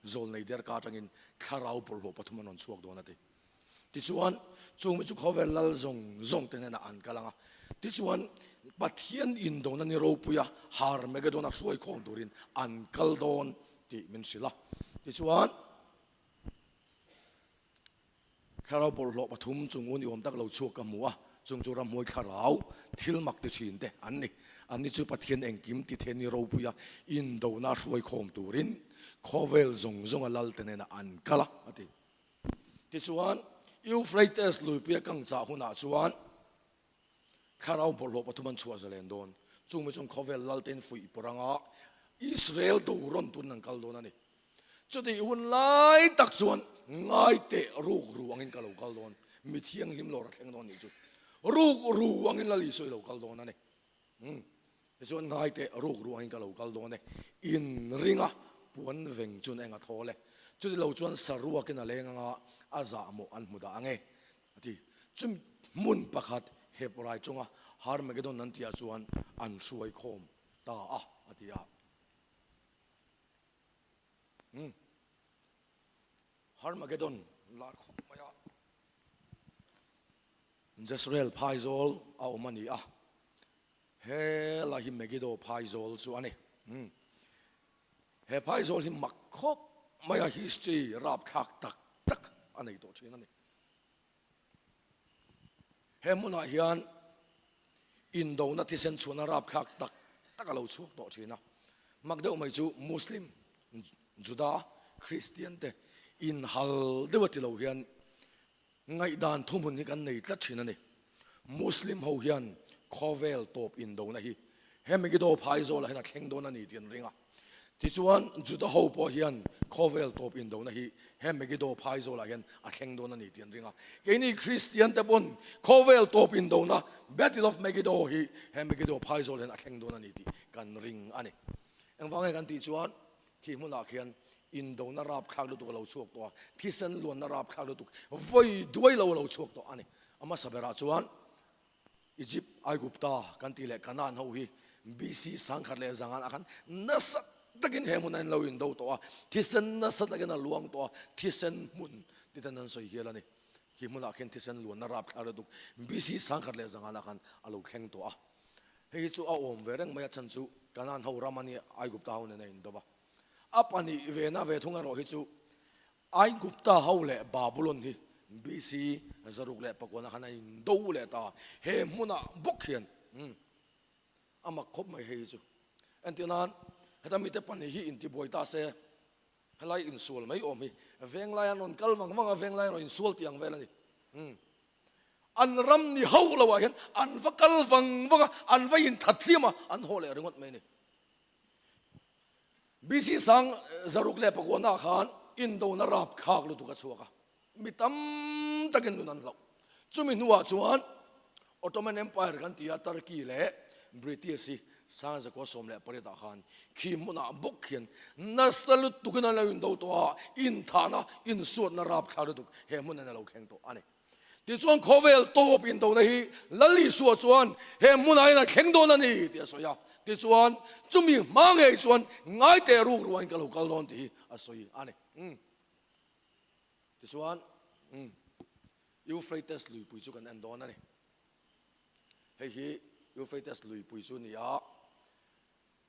Zawlnei der ka atangin thlarau bawlhhlawh pathum an rawn chhuak dawn a ti. Tichuan, chung mi chu khawvel lal zawng zawng te hnenah an kal ang a. Tichuan, Pathian indona ni ropuia Harmagedon-a hruaikhawm turin an kal dawn tih min hrilh a. Tichuan, thlarau bawlhhlawh pathum chung u ni awm tak lo chhuak ka hmu a, chung chu ramhuai thlarau thil mak ti thin te an ni. Anni chu Pathian engkim ti thei ni ropuia indona hruaikhawm turin khawvel zawng zawnga lal te hnenah an kal a, a ti. Tichuan, Euphrates luipuia kang chah hunah chuan Thlarau bawlhhlawh pathum an chhuah zalen dawn. Chung mi chuan khawvel laltein fuih pawrh anga Israel do rawn turin an kal dawn a ni. Chutih hun lai tak chuan ngai teh ruk ru angin ka lo kal dawn. Mi thianghlim lawr a thleng dawn nih chu. Ruk ru angin Lal Isua i lo kal dawn a ni. Umm. Tichuan ngai teh ruk ru angin ka lo kal dawn e. In ringa puan veng chuan eng a thawl e. Chuti lo chuan saruakin a leng anga a zahmawh an hmu dah ang e. A ti. Chumi hmun pakhat Hebrai chunga Harmagedon an tihah chuan an hruai khawm ta a, a ti a. Umm. Harmagedon lar khawp mai a. Jezreel phaizawl a awm a ni a. He lai hi Megiddo phaizawl chu a ni. Umm. He phaizawl hi mak khawp mai a, history rapthlak tak tak a nei tawh thin a ni. He hmunah hian indona thisen chhuahna rapthlak tak tak a lo chhuak tawh thin a. Mak deuh mai chu Muslim, Juda, Kristian te inhal deuh a ti lo hian ngaihdan thuhmun hi kan nei tlat thin a ni. Muslim ho hian khawvel tawp indona hi he Megiddo phaizawl ah hian a thleng dawn a ni tih an ring a. Tichuan, Juda ho pawh hian khawvel tawp indona hi he Megiddo phaizawl ah hian a thleng dawn a ni tih an ring a. Keini Kristian te pawn khawvel tawp indona, Battle of Megiddo, hi he Megiddo phaizawl hian a thleng dawn a ni tih kan ring a ni. Engvang nge kan tih chuan khi hmunah khian indona rapthlak lutuk a lo chhuak tawh a, thisen luanna rapthlak lutuk vawi duai lo a lo chhuak tawh a ni. A hmasa berah chuan Egypt, Aigupta kan tih leh Kanaan ho hi BC 1500 ah khan nasa takin he hmun ah in lo indo tawh a, thisen nasa takin a luang tawh a, thisen hmun ti ten an sawi hial a ni. Khi hmunah khian thisen luanna rapthlak lutuk BC 1500 ah khan a lo thleng tawh a. Hei hi chu a awm ve reng mai a chhan chu Kanaan ho ram a ni Aigupta ho nen a indo va. A pahnih vena ve thung erawh hi chu Aigupta ho leh Babulon hi BC 609 khan a indo leh ta. He hmunah bawk hian a mak khawp mai hei hi chu. Entir nan, heta mite pahnih hi intibuai ta se, helai insual mai awm hi venglai an rawn kal vang vang a, venglai an rawn insual tih ang vel a ni. An ram ni hauh loah hian an va kal vang vang a, an va inthat hliam a, an haw leh ringawt mai a ni. BC 609 ah khan indona rapthlak lutuk a chhuak a, mi tam takin nun an hlauh. Chumi hnuah chuan Ottoman Empire kan ti a, Turkey leh British hi 1918 ah khan khi hmunah bawk hian nasa lutukin an lo indo tawh a, inthahna, insuatna rapthlak lutuk he hmunin a lo thleng tawh a ni. Tichuan khawvel tawp indona hi Lal Isua chuan he hmunah hian a thleng dawn a ni tih a sawi a. Tichuan chumi hma ngei chuan ngai teh ruk ruain ka lo kal dawn tih hi a sawi a ni. Umm. Tichuan umm Euphrates luipui chu kan en dawn a ni. Hei hi Euphrates luipui chu a ni a,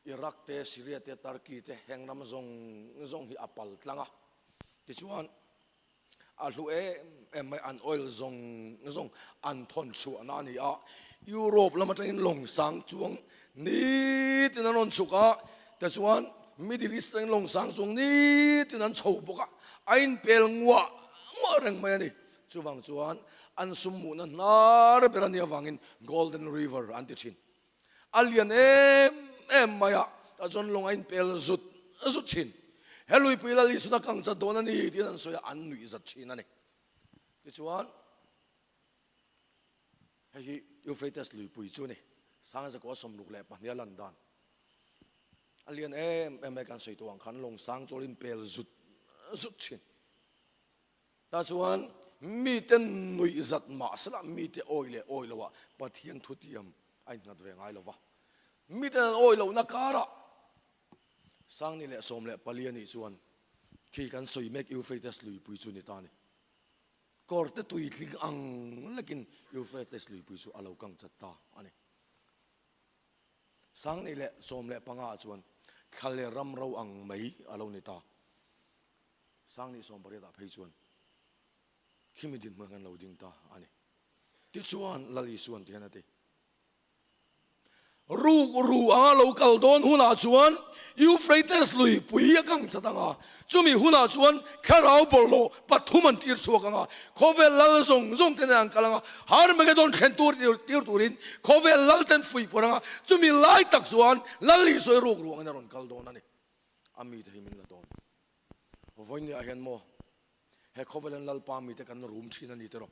Iraq te, Syria te, Turkey te heng ram zawng zawng hi a pal tlang a. Tichuan, a hlu em em mai, an oil zawng zawng an thawn chhuahna a ni a. Europe lam atangin lawng sang chuang nitin an rawn chhuk a, tichuan Middle East atangin lawng sang chuang nitin an chho bawk a, a inpel nguah nguah reng mai a ni. Chuvang chuan an sum hmuhna hnar ber a nih avangin Golden River an ti thin. A lian em em mai a, a zawn lawng a inpel zut zut thin. He luipui lal Isuna kang chat dawn a ni tiin an sawi a, an nuih zat thin a ni. Tichuan, hei hi Euphrates luipui chu a ni, Sangzakua 62 a lan dan. A lian em em mai kan sawi tawh ang khan lawng sang chu a inpel zut zut thin. Tah chuan mite nuih zat mah sela mite awi leh awi loah Pathian thutiam a innghat ve ngai lo va. Miten an awi lohna karah Sangni leh 14 a nih chuan khi kan sawi mek Euphrates luipui chu ni ta a ni. Kawrte tui tling ang lekin Euphrates luipui chu a lo kang chat ta a ni. Sangni leh 15 ah chuan thla leh ram ro ang mai a lo ni ta. Sangni 18 ah phei chuan khimi dinhmun kan lo ding ta a ni. Tichuan Lal Isuan tihian a ti, Ruk ru anga lo kal dawn hunah chuan Euphrates lui pui a kang chat ang a, chumi hunah chuan thlarau bawlhhlawh pathum an tir chhuak ang a, khawvel lal zawng zawng te nen an kal ang a, Harmagedon thlen tur tir turin khawvel lal ten fuih pawrh ang a, chumi lai tak chuan Lal Isua hi ruk ru angin a rawn kal dawn a ni. A mite hi min la dawn. Vawinia hian maw he khawvelan Lalpa mite kan rum thin a ni tiraw?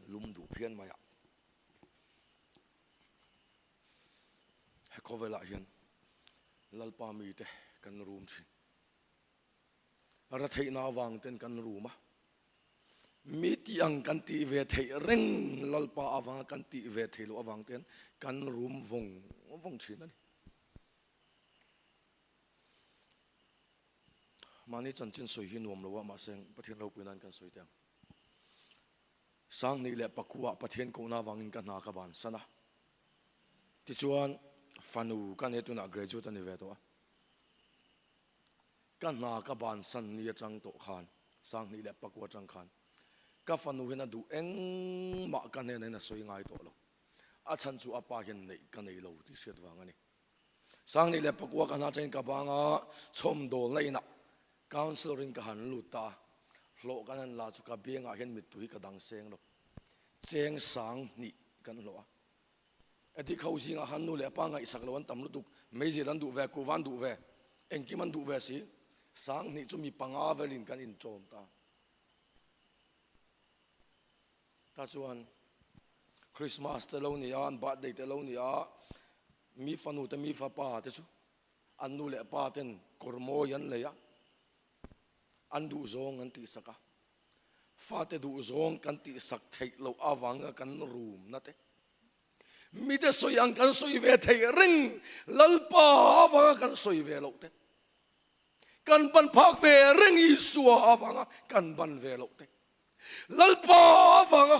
Lum duh phian mai a. He khawvelah hian Lalpa mite kan rum thin. Ra theihna avang ten kan rum a. Mi tih ang kan tih ve theih reng Lalpa avanga kan tih ve theih loh avang ten kan rum vawng vawng thin a ni. Mahni chanchin sawi hi nuam lo a, mahse Pathian ropui nan kan sawi teh ang. 2009 ah Pathian kohna avangin ka hna ka bansan a. Tichuan fanu ka nei tunah graduate a ni ve tawh a. Ka hna ka bansan ni atang tawh khan, 2009 atang khan, ka fanu hian a duh engmah ka hnenah hian a sawi ngai tawh lo. A chhan chu a pa hian neih ka nei lo tih hriat vang a ni. 2009 ka hna atangin ka bang a, chhawmdawlna inah councillor in ka han lut ta a, hlawh kan han la chu ka biangah hian mittui ka dang seng lo. Cheng 2000 kan hlawh a. Eti kho zingah khan nu leh pa ngaihsak lo an tam lutuk, meizial an duh ve, kuhva an duh ve, engkim an duh ve si. 2000 chu mi panga velin kan inchawm ta. Ta chuan Christmas te lo ni a, an birthday te lo ni a, mi fanu te mi fapa te chu an nu leh pa ten kawr mawi an lei a, an duhzawng an tihsak a. Fate duhzawng kan tihsak theih loh avanga kan rumna te, mite sawi ang kan sawi ve theih reng Lalpa avanga kan sawi ve loh te, kan ban phak ve reng Isua avanga kan ban ve loh te, Lalpa avanga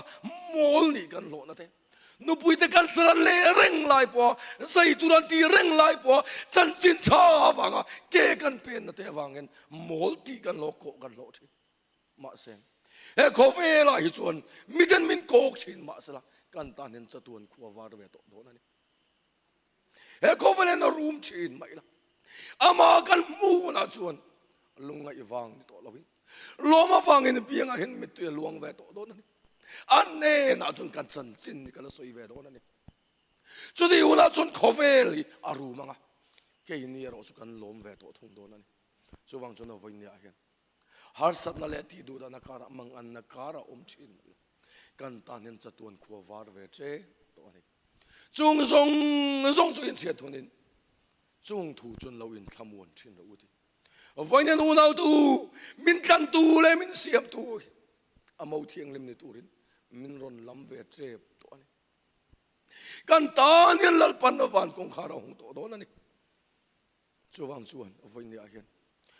mawl nih kan hlawhna te, nupuite kan saran leh reng lai pawha zai tur an tih reng lai pawha chanchin tha avanga ke kan penna te avangin mawl tih kan hlawh kawh kan hlawh thin. Mahse, he khawvelah hi chuan miten min kawk thin mahsela kan tan hian chatuan khua var ve tawh dawn a ni. He khawvel hian a rum thin mai la, amah kan hmuh hunah chuan lungngaih vang ni tawh lovin lawm avangin piangah hian mittui a luang ve tawh dawn a ni. A hnenah chuan kan chanchin hi ka la sawi ve dawn a ni. Chutih hunah chuan khawvel hi a rum ang a, keini erawh chu kan lawm ve tawh thung dawn a ni. Chuvang chuan a vawinia hian Harsatna leh tih duhdahna karah manganna kar a awm thin mai. Kan tan hian chatuan khua var ve che tawh a ni. Chung zawng zawng chu inhriat hunin chung thu chuan lo inthlamuan thin rawh u ti. Vawiin unautu min tlantu leh min siamtu hi a mo thianghlim ni turin min rawn lam ve tep tawh a ni. Kan tan hian Lalpan a van kawngkhar a hawng tawh dawn a ni. Chuvang chuan vawiin ah hian.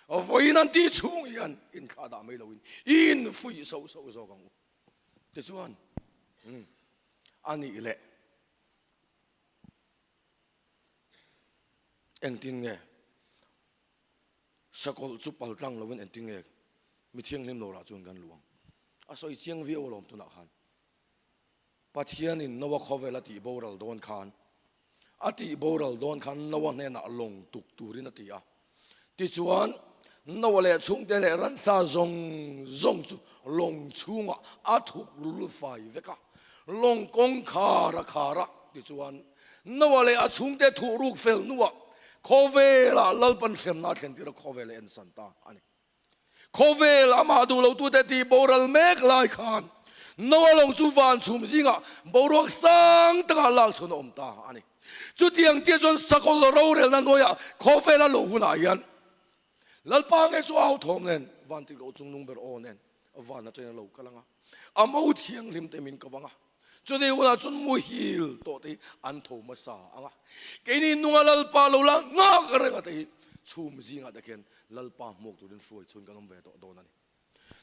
Vawiin an tih chhung hian inthlah dah mai loin i infuih sauh sauh zawk ang u. Tichuan, umm, a nih leh engtin nge sakawlh chu pal tlang loin engtin nge mi thianghlim lo rah chuan kan luang? A sawi chiang viau alawm tunah khan. Pathianin Noa khawvel a tih boral dawn khan, a tih boral dawn khan Noa hnenah lawng tuk turin a ti a. Tichuan, Noa leh chhungte leh ransa zawng zawng chu lawng chhungah a thuk lul fai vek a, lawng kawngkhar a khar a. Tichuan, Noa leh a chhungte thuh ruk fel hnuah khawvelah Lalpan hremna a thlen tir a, khawvel a ensan ta a ni. Khawvel amah duh lotute tih boral mek lai khan Noa lawng chu van chhum zingah boruak sang takah lak chhawn a awm ta a ni. Chutiang chiah chuan Sakawlh rorelna hnuaiah khawvela luh hunah hian Lalpa nge chu au thawm nen van tik loh chung nung ber aw nen van atangin a lo kal ang a, a mo thianghlim te min ko ang a, chutih hunah chuan muhil tawh te hi an tho hmasa ang a, keini nunga Lalpa lo la nghak reng a te hi chhum zingah te khian Lalpa hmuak turin hruai chhun kan awm ve tawh dawn a ni.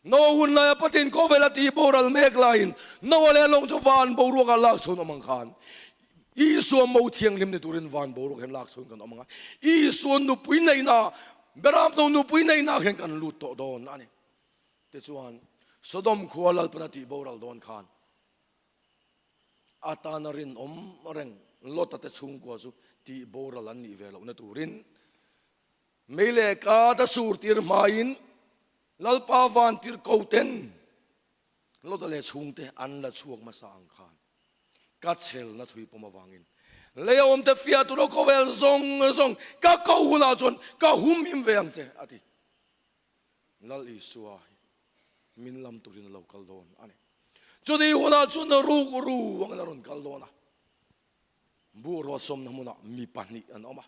Noa hun laia Pathian khawvel a tih boral mek laiin Noa leh a lawng chu van boruakah lak chhun awm ang khan Isua mo thianghlim ni turin van boruak hian lak chhun kan awm ang a, Isua nupui neihna, Beramno nupui neihna hian kan lut tawh dawn a ni. Tichuan, Sodom khua Lalpan a tih boral dawn khan a tana rinawm reng Lota te chhungkua chu tih boral an nih ve lohna turin mei leh kat a sur tir hmain Lalpa van tir ko ten Lota leh chhungte an la chhuak hmasa ang khan ka chhelna thui pawm avangin lei a awmte fiah tur a khawvel zawng zawng ka ko hunah chuan ka hum him ve ang che a ti. Lal Isua hi min lam turin a lo kal dawn a ni. Chutih hunah chuan ruk ru angin a rawn kal dawn a. Buh ruat sawmna hmunah mi pahnih an awm a.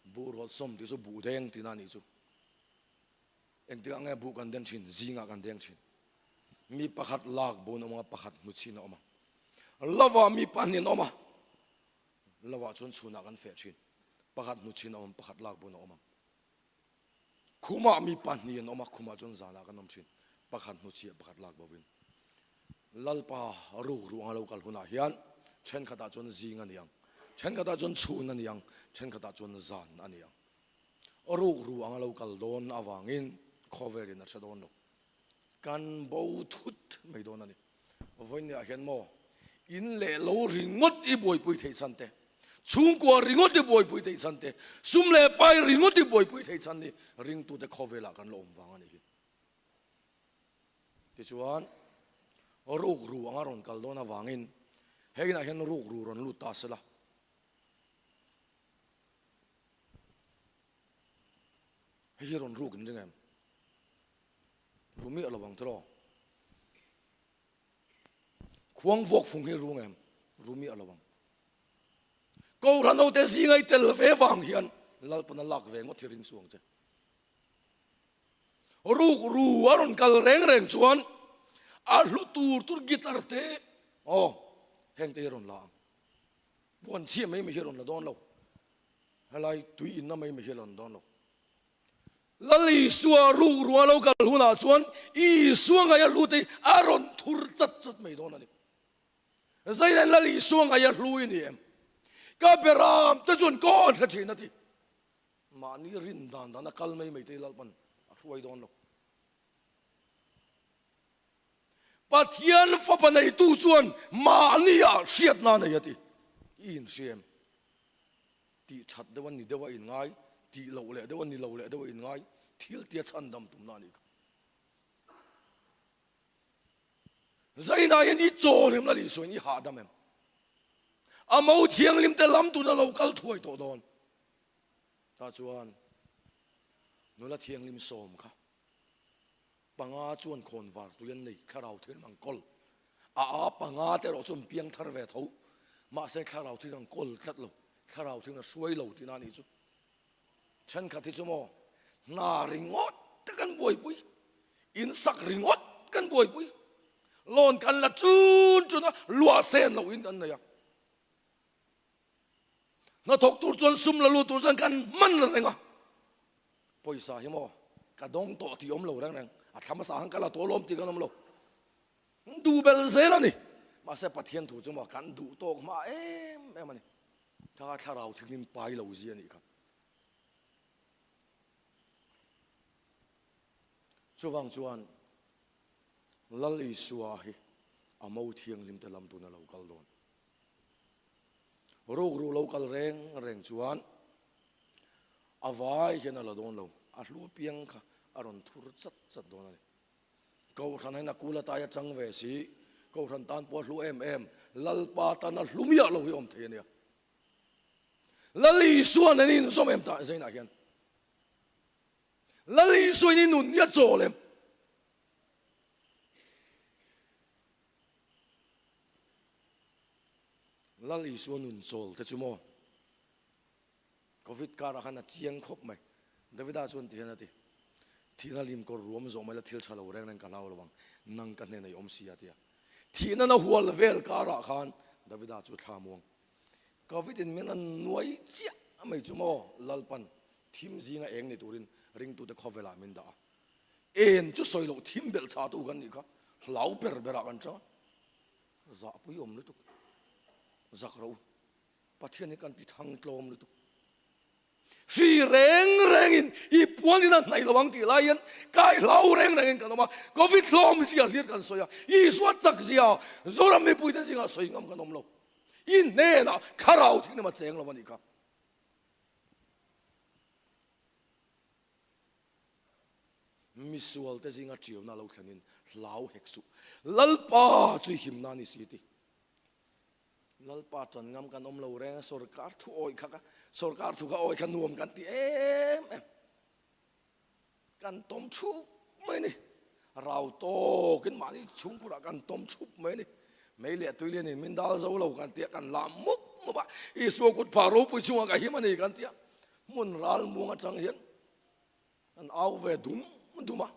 Buh ruat sawm tih chu buh deng tihna a nih chu. Engtikah nge buh kan den thin? Zingah kan deng thin. Mi pakhat lak bun a awm ang a, pakhat hmuchhin a awm ang. Lovah mi pahnih an awm a. Lovah chuan chhunah kan feh thin. Pakhat hmuchhin a awm ang, pakhat lak bun a awm ang. Khumah mi pahnih an awm a, khumah chuan zanah kan awm thin. Pakhat hnuchhiah, pakhat lak bovin. Lalpa ruk ruang a lo kal hunah hian thenkhatah chuan zing a ni ang, thenkhatah chuan chhun a ni ang, thenkhatah chuan zan a ni ang. Ruk ruang a lo kal dawn avangin khawvelin a hre dawn lo. Kan bo thut mai dawn a ni. Vawinia hian maw in leh lo ringawt i buaipui theih chhan te, chhungkua ringawt i buaipui theih chhan te, sum leh pai ringawt i buaipui theih chhan hi ringtute khawvelah kan la awm vang a ni hi. Tichuan, rukru anga rawn kal dawn avangin hei inah hian rukru rawn lut ta sela. Hei hi rawn ruk in ring em? Ru miah lo ang tiraw? Khuang vuak fung hi ru ngem? Ru miah lo ang. Kohhran ho te zinga i tel ve vang hian Lalpan a lak ve ngawt hi ring suang che. Ruk ru a rawn kal reng reng chuan a hlu tur tur guitar te aw heng te hi rawn la ang. Puan chhia mai mai hi rawn la dawn lo. Helai tui inna mai mai hi rawn dawn lo. Lal Isua ruk ruah lo kal hunah chuan Isua ngaih a hlu te hi a rawn thur chat chat mai dawn a ni. Zaina Lal Isua ngaih a hlu i ni em? Ka beram te chuan ka awn hre thin a ti. Mahni rin dan dan a kal mai mai te hi Lalpan a hruai dawn lo. Pathian fapa neitu chuan mahnia hriatna a nei a ti. I inhria em? Tih that deuh a ni deuh a inngai, tih loh leh deuh a ni lo leh deuh a inngai, thil tia chhandam tumna a nih kha. Zainah hian i chawl em lal Isuain i hahdam em? A mo thianghlim te lam tuna lo kal thuai tawh dawn. Tah chuan nula thianghlim sawm kha panga chuan khawn var tui an nei, thlarau thil ang kawl. A a panga te erawh chuan piang thar ve tho, mahse thlarau thil ang kawl tlat lo, thlarau thil a hruai lo tihna a nih chu. Thenkhat hi chu maw hna ringawt te kan buaipui, in sak ringawt kan buaipui, loan kan la chun chun a, luah sen loh in kan nei a. Hnathawk tur chuan sum la lut tur chuan kan hman reng a. Pawisa hi maw ka dawng tawh tih awm lo reng reng, a thla hmasa khan ka la tawh lawm tih kan awm lo. Duh bel zel a ni. Mahse Pathian thu chu maw kan duh tawk hma em em a ni. Thla thlarau thilin pai lo zia a nih kha. Chuvang chuan Lal Isua hi a mo thianghlim te lam tuna lo kal dawn. Rukru lo kal reng reng chuan a vai hian a la dawn lo, a hlu apiang kha a rawn thur chat chat dawn a ni. Kohhran hian a kul atai a chang ve si, Kohhran tan pawh a hlu em em, Lalpa tana hlu miah lo hi awm thei a nia. Lal Isua nen inzawm em tah zainah hian. Lal Isua in i nun hi a chawl em? Lal Isua nun chawl te chu maw? Covid karah khan a chiang khawp mai. Davida chuan ti hian a ti, Thihna lim kawr ruam zawh mai la thil tha lo reng reng ka hlau lo ang, nang ka hnenah i awm si a ti a. Thihna na hual vel karah khan Davida chu thla muang. Covid in min an nuai chiah mai chu maw Lalpan thim zinga eng ni turin ringtute khawvelah min dah a. En chu sawi loh thim belh tha tu kan nih kha hlau ber berah kan chang a. Zahpui awm lutuk. Zak ro. Pathian hi kan ti thang tlawm lutuk. Hri reng rengin i puan in a hnaih lo ang tih lai hian kai hlau reng rengin kan awm a. Covid hlawm zia hlir kan sawi a. Isua chak zia Zoram mipuite zingah sawi ngam kan awm lo. I hnenah thlarau thing lam a cheng lo a nih kha. Misualte zinga tiauna lo thlenin hlau hek suh. Lalpa chu i himna a ni si ti. Lalpa tan ngam kan awm lo reng a, sorkar thu awih kha ka, sorkar thu kha awih kha nuam kan ti em em. Kan tawm thup mai ni. Rau tawkin mahni chhungkhurah kan tawm thup mai ni. Mei leh tui lianin min dal zo lo kan tia kan lam mup mup a. Isua kut phah ropui chungah ka him a ni kan tia. Hmun ral muang atang hian kan au ve dum dum a.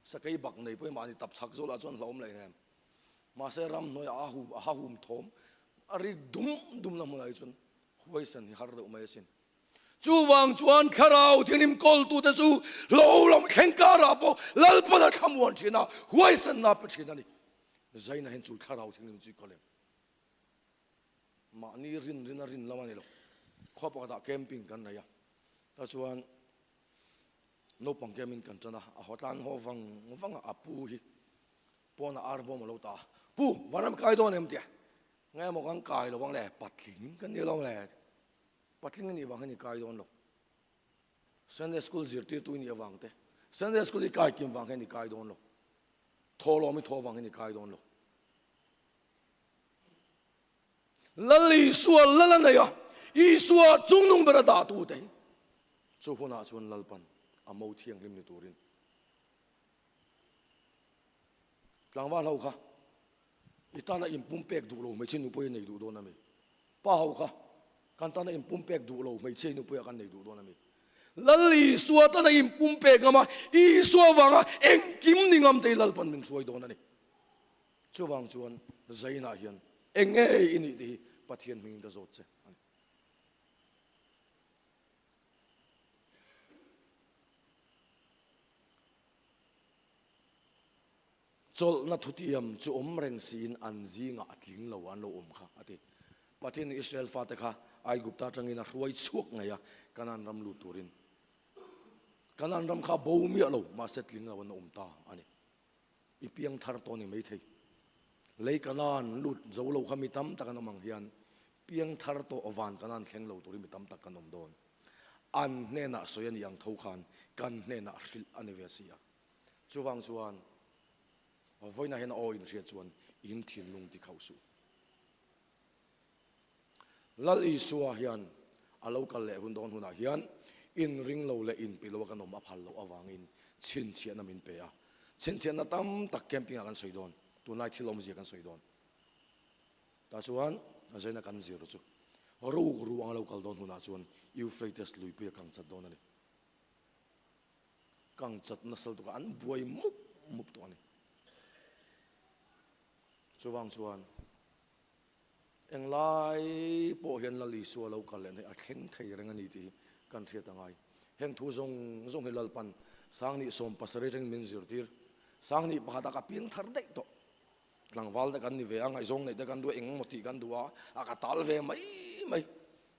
Sakei bak nei pawhin mahni tap chhak zawh lah chuan hlauhawm leh em. Mahse ramhnuai a ha hum thawm a rik dum dum na hmunah hi chuan huaisan hi har deuh mai asin. Chuvang chuan thlarau thianghlim kawltute chu hlo lam thleng karah pawh Lalpan a thlamuan thin a, huaisanna a pe thin a ni. Zaina hian chu thlarau thianghlim chu i kawl em? Mahni rin rin a rin lam a ni lo. Khua pakhatah camping kan nei a, tah chuan naupang camping kan tan a, a haw tlan haw vang vang a, a pu hi pawnah ar bawm a lo ta a, Pu, vanram kai dawn em? tia, Nge maw kan kai lo ang le, patling kan ni lo le. Patling a nih vang hian i kai dawn lo. Sunday school zirtirtu i nih avang te, Sunday school i kai kim vang hian i kai dawn lo. Thawhlawm i thaw vang hian i kai dawn lo. Lal Isua lal a nei a, Isua chungnung ber a dah tu te hi chu hunah chuan Lalpan a mo thianghlim ni turin tlangval ho kha i tana inpumpek duh lo hmeichhe nupui a nei duh dawn a mi? Pa ho kha kan tana inpumpek duh lo hmeichhe nupuiah kan nei duh dawn a mi? Lal Isua tana inpumpek ngam a, Isua vanga engkim ni ngam te hi Lalpan min hruai dawn a ni. Chuvang chuan Zainah hian eng nge i nih tih hi Pathian hmingin ka zawt che a ni. Chawlhna thutiam chu awm reng siin an zingah a tling lo an lo awm kha, a ti. Pathian Israel fate kha Aigupta atangin a hruai chhuak ngei a, Kanaan ram lut turin. Kanaan ram kha a bo miah lo, mahse tling lo an awm ta a ni. I piang thar tawh ni maithei. Lei Kanaan lut zo lo kha mi tam tak an awm ang hian piang thar tawh van Kanaan thleng lo turin mi tam tak kan awm dawn. An hnenah sawi a nih ang tho khan kan hnenah hrilh a ni ve si a. Chuvang chuan vawiinah hian a aw inhriat chuan in thinlung ti khauh suh. Lal Isua hian a lo kal leh hun dawn hunah hian inring lo leh inpih lo a kan awm a phal loh avangin chhinchhiahna min pe a. Chhinchhiahna tam tak camping ah kan sawi dawn, tunlai thil awmzia kan sawi dawn. Tah chuan zaina kan zir chu rukru ang a lo kal dawn hunah chuan Euphrates luipui a kang chat dawn a ni. Kang chat nasa lutuk a, an buai mup mup tawh a ni. Chuvang chuan englai pawh hian Lal Isua lo kal leh hi a thleng thei reng a ni tih hi kan hriat a ngai. Heng thu zawng zawng hi Lalpan Sangni 70 atangin min zirtir. Sangni pakhata ka piang thar daih tawh. Tlangval te kan ni ve a, ngaihzawng neih te kan duh a, eng emaw tih kan duh a, a ka tal ve mai mai.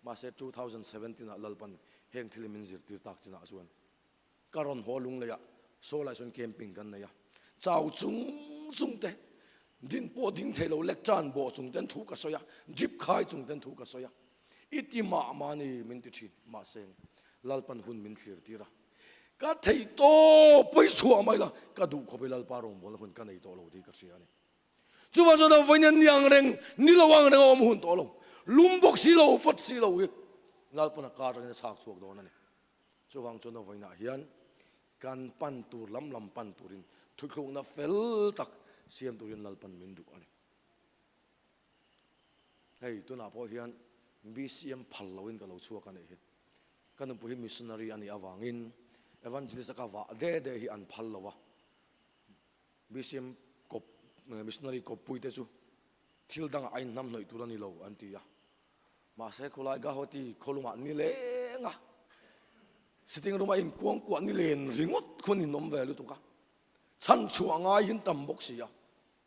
Mahse 2017 ah Lalpan heng thil hi min zirtir tak chinah chuan ka rawn haw lung lei ah saw lai sawn camping kan nei a, chau chung chung te, din pawh ding thei lo lek tan bawh chung ten thu ka sawi a, jeep khai chung ten thu ka sawi a, i ti mah mah ni min ti thin. Mahse Lalpan hun min thlir tir a. Ka theih tawp pawi chhuah mai la, ka duh khawp i Lalpa rawngbawlna hun ka nei tawh lo tih ka hria a ni. Chuvang chuan a vawiin ni ang reng, ni lo ang reng a awm hun tawh lo. Lum bawk si lo, vawt si lo hi Lalpan a kar atangin a chhak chhuak dawn a ni. Chuvang chuan a vawiinah hian kan pan tur lam lam pan turin thuthlukna fel tak siam turin Lalpan min duh a ni. Hei tunah pawh hian BCM phal loin ka lo chhuak a nih hi. Ka nupui hi missionary a nih avangin evangelist a ka vah de de hi an phal lo a. BCM kawp missionary kawppui te chu thil dangah a inhnam hnawih tur a ni lo an ti a. Mahse khawlai Gauhati khawlungah ni leng a sitting room a inkuangkuah ni len ringawt khuan in awm ve lutuk a. Chhan chhuah ngai hin tam bawk si a.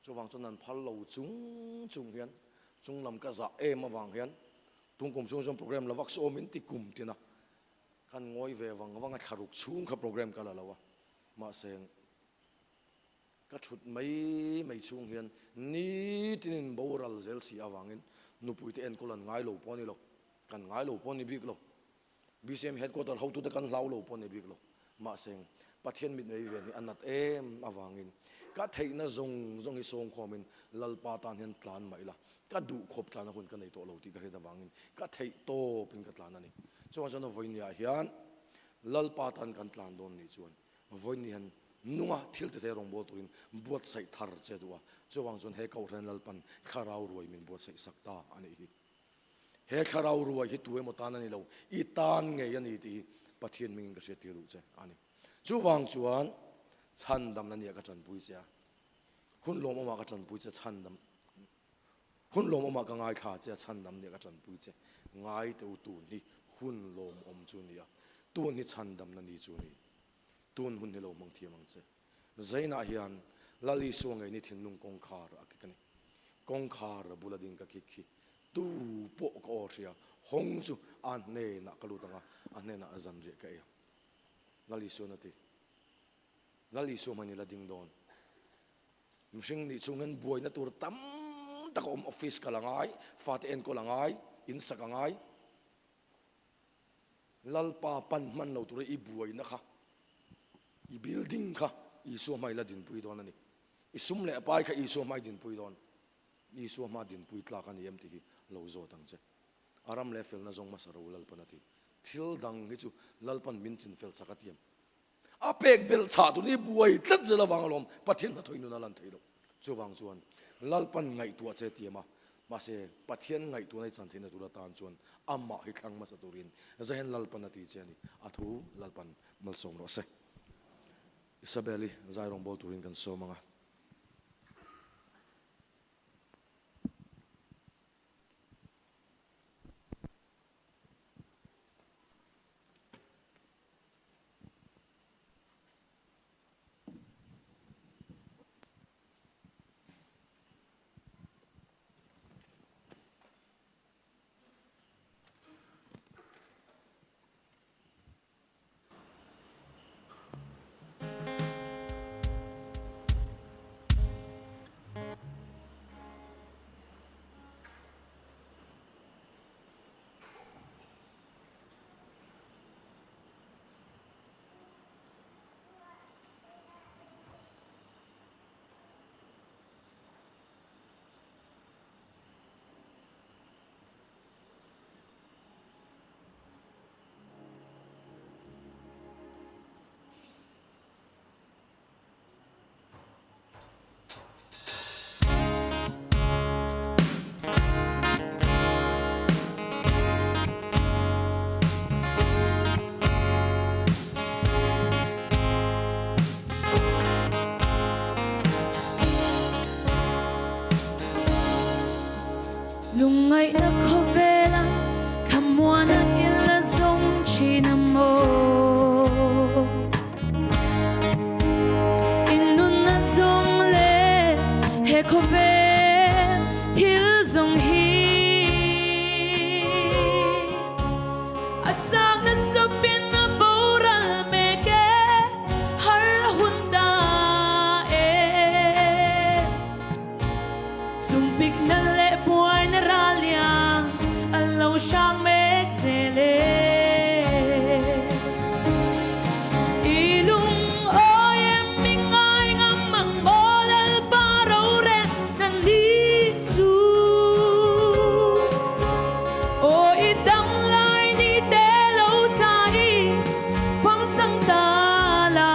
Chuvang chuan an phal lo chung chung hian chunglam ka zah em avang hian tungkum chhung chuan program la vak sawm in ti kum tin a, khan ngawi ve vang vang a thlaruk chhung kha program ka la lo a, mahse ka thut mai mai chhung hian nitin in boral zel si avangin nupui te enkawl an ngai lo pawh a ni lo, kan ngai lo pawh a ni bik lo. BCM headquarter hotute kan hlau lo pawh a ni bik lo. Mahse, Pathian mitmei ven hi a nat em avangin ka theihna zawng zawng hi sawngkhawmin Lalpa tan hian tlan mah ila, ka duh khawp tlan a hun ka nei tawh lo tih ka hriat avangin ka theih tawpin ka tlan a ni. Chuvang chuan vawinia hian Lalpa tan kan tlan dawn nih chuan vawiin hian nunga thil ti thei rawngbâwl turin buatsaih thar che duh a. Chuvang chuan he Kohhran Lalpan thlarau ruai min buatsaih sak ta a nih hi. He thlarau ruai hi tu emaw tan a ni lo, i tan ngei a ni tih hi Pathian hmingin ka hriattir duh che a ni. Chuvang chuan chhandamna nia ka tanpui che a, hun lawmawmah ka tanpui che chhandam, hun lawmawmah ka ngaithla che a chhandam nia ka tanpui che, ngai teh u tun hi hun lawmawm chu ni a, tun hi chhandamna ni chu ni, tun hun hi lo hmang thiam ang che. Zainah hian Lal Isua ngei ni thinlung kawngkhar a kik a ni. Kawngkhar a bula ding ka kik khi tu pawh ka aw hria, hawng chu a hnenah ka lut ang a, a hnenah a zanriah ka ei ang. Lal Isuan a ti. Lal Isua hmanh i la ding dawn. Mihring nih chhung hian buaina tur tam tak a awm, office kal a ngai, fate enkawl a ngai, in sak a ngai. Lalpa pan hman lo tura i buaina kha, i building kha Isua hma i la dinpui dawn a ni. I sum leh pai kha Isua hma i dinpui dawn. Isua hma dinpui tlak a ni em tih hi lo zawt ang che. A ram leh felna zawng hmasa ro Lalpan a ti. Thil dang hi chu Lalpan min chinfel sak a tiam. A pek belh chhah tur hi buai tlat zel avang alawm Pathian hnathawih nun a lan thei lo. Chuvang chuan Lalpan ngaihtuah che tiam a, mahse Pathian ngaihtuahna i chan theihna tur atan chuan amah hi thlang hmasa turin Zahen Lalpan a ti che a ni. A thu Lalpan malsawm rawh se. Isabel-i zai rawngbâwl turin kan sawm ang a. Lungngaihna khawvela thlamuana i la zawng thin a maw? Khawvel thil zawng hi a chakna chawpin a boral mek e, har a hun ta e. Chumpikna leh buaina raliang a lo hrang mek zel e. I lungawi em i ngai ngam ang maw Lalpa rorel na ni chu. Aw i dam lai ni te lo tla i fam chang ta la.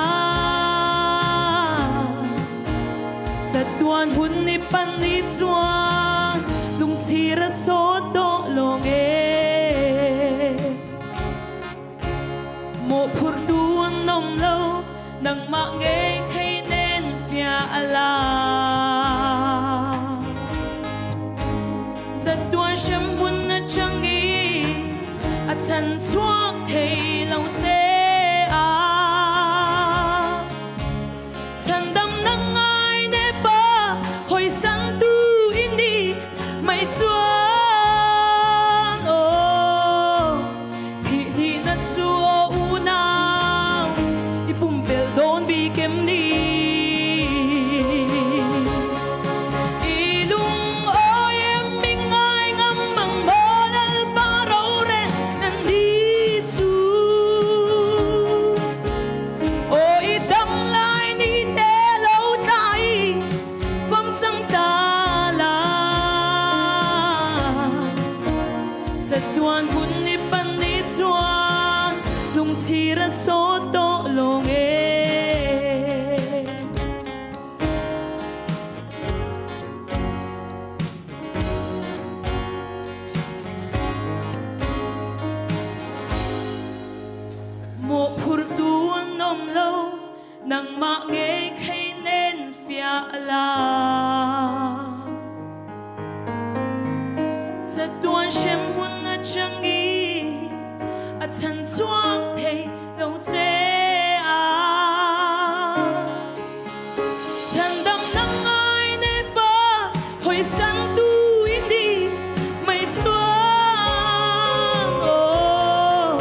Chatuan hun i pan i chuan lungchhir a sawt tawh lawng e. Mawhphurhtu an awm lo, nangmah ngei khei nen fiah a la. Chatuan hremhmun atang i a chhan chhuak thei lo che a. Chhandamna ngai nepa hawisan tu i ni mai chuan aw thih nihna chu aw unau i pumpelh dawn bik em ni? I lungawi em i ngai ngam ang maw Lalpa rorel na ni chu? Aw i dam lai ni te lo tla i fam chang ta la. Chatuan hun i pan i chuan lungchhir a sawt tawh lawng e. Mawhphurhtu an awm lo, nangmah ngei khei nen fiah la. Chatuan hremhmun atang i a chhan chhuak thei lo che a. Chhandamna ngai nepa hawisan tu i ni mai chuan aw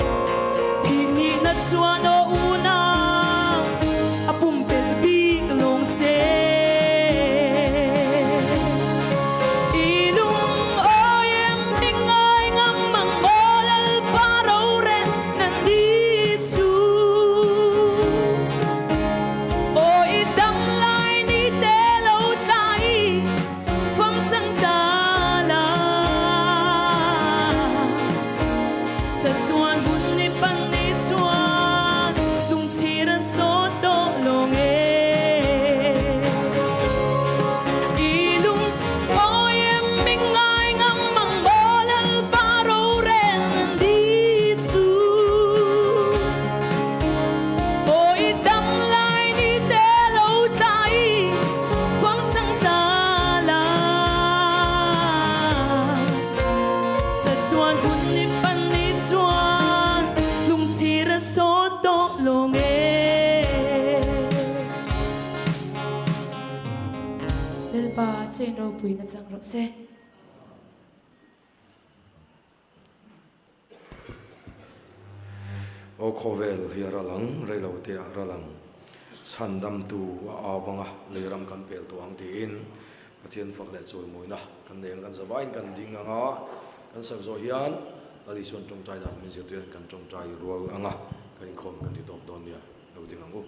thih nihna chuan aw unau a pumpelh bik lawng che. I lungawi em i ngai ngam ang maw Lalpa rorel na ni chu. Aw i dam lai ni te lo tla i fam chang ta la. Chatuan hun i pan i chuan lungchhir a sawt tawh lawng e. I lung awi em i ngai ngam ang maw Lalpa rorel nan di chu. Aw i dam lai ni te lo tla i fam chang ta la. Chatuan hun i pan i chuan lungchhir a sawt tawh lawng e. Lalpa chain ropui na chang rawh se. Aw khawvel hi a ral ang, reilo te a ral ang, chhandamtu a au vang a, lei ram kan pel tawh ang tiin Pathian fak leh chawimawina kan nei ang, kan zavaiin kan ding ang a, kan sak zawh hian Lal Isuan tawngtai dan min zirtir in kan tawngtai rual ang a, kan inkhawm kan ti tawp dawn nia, lo ding ang u.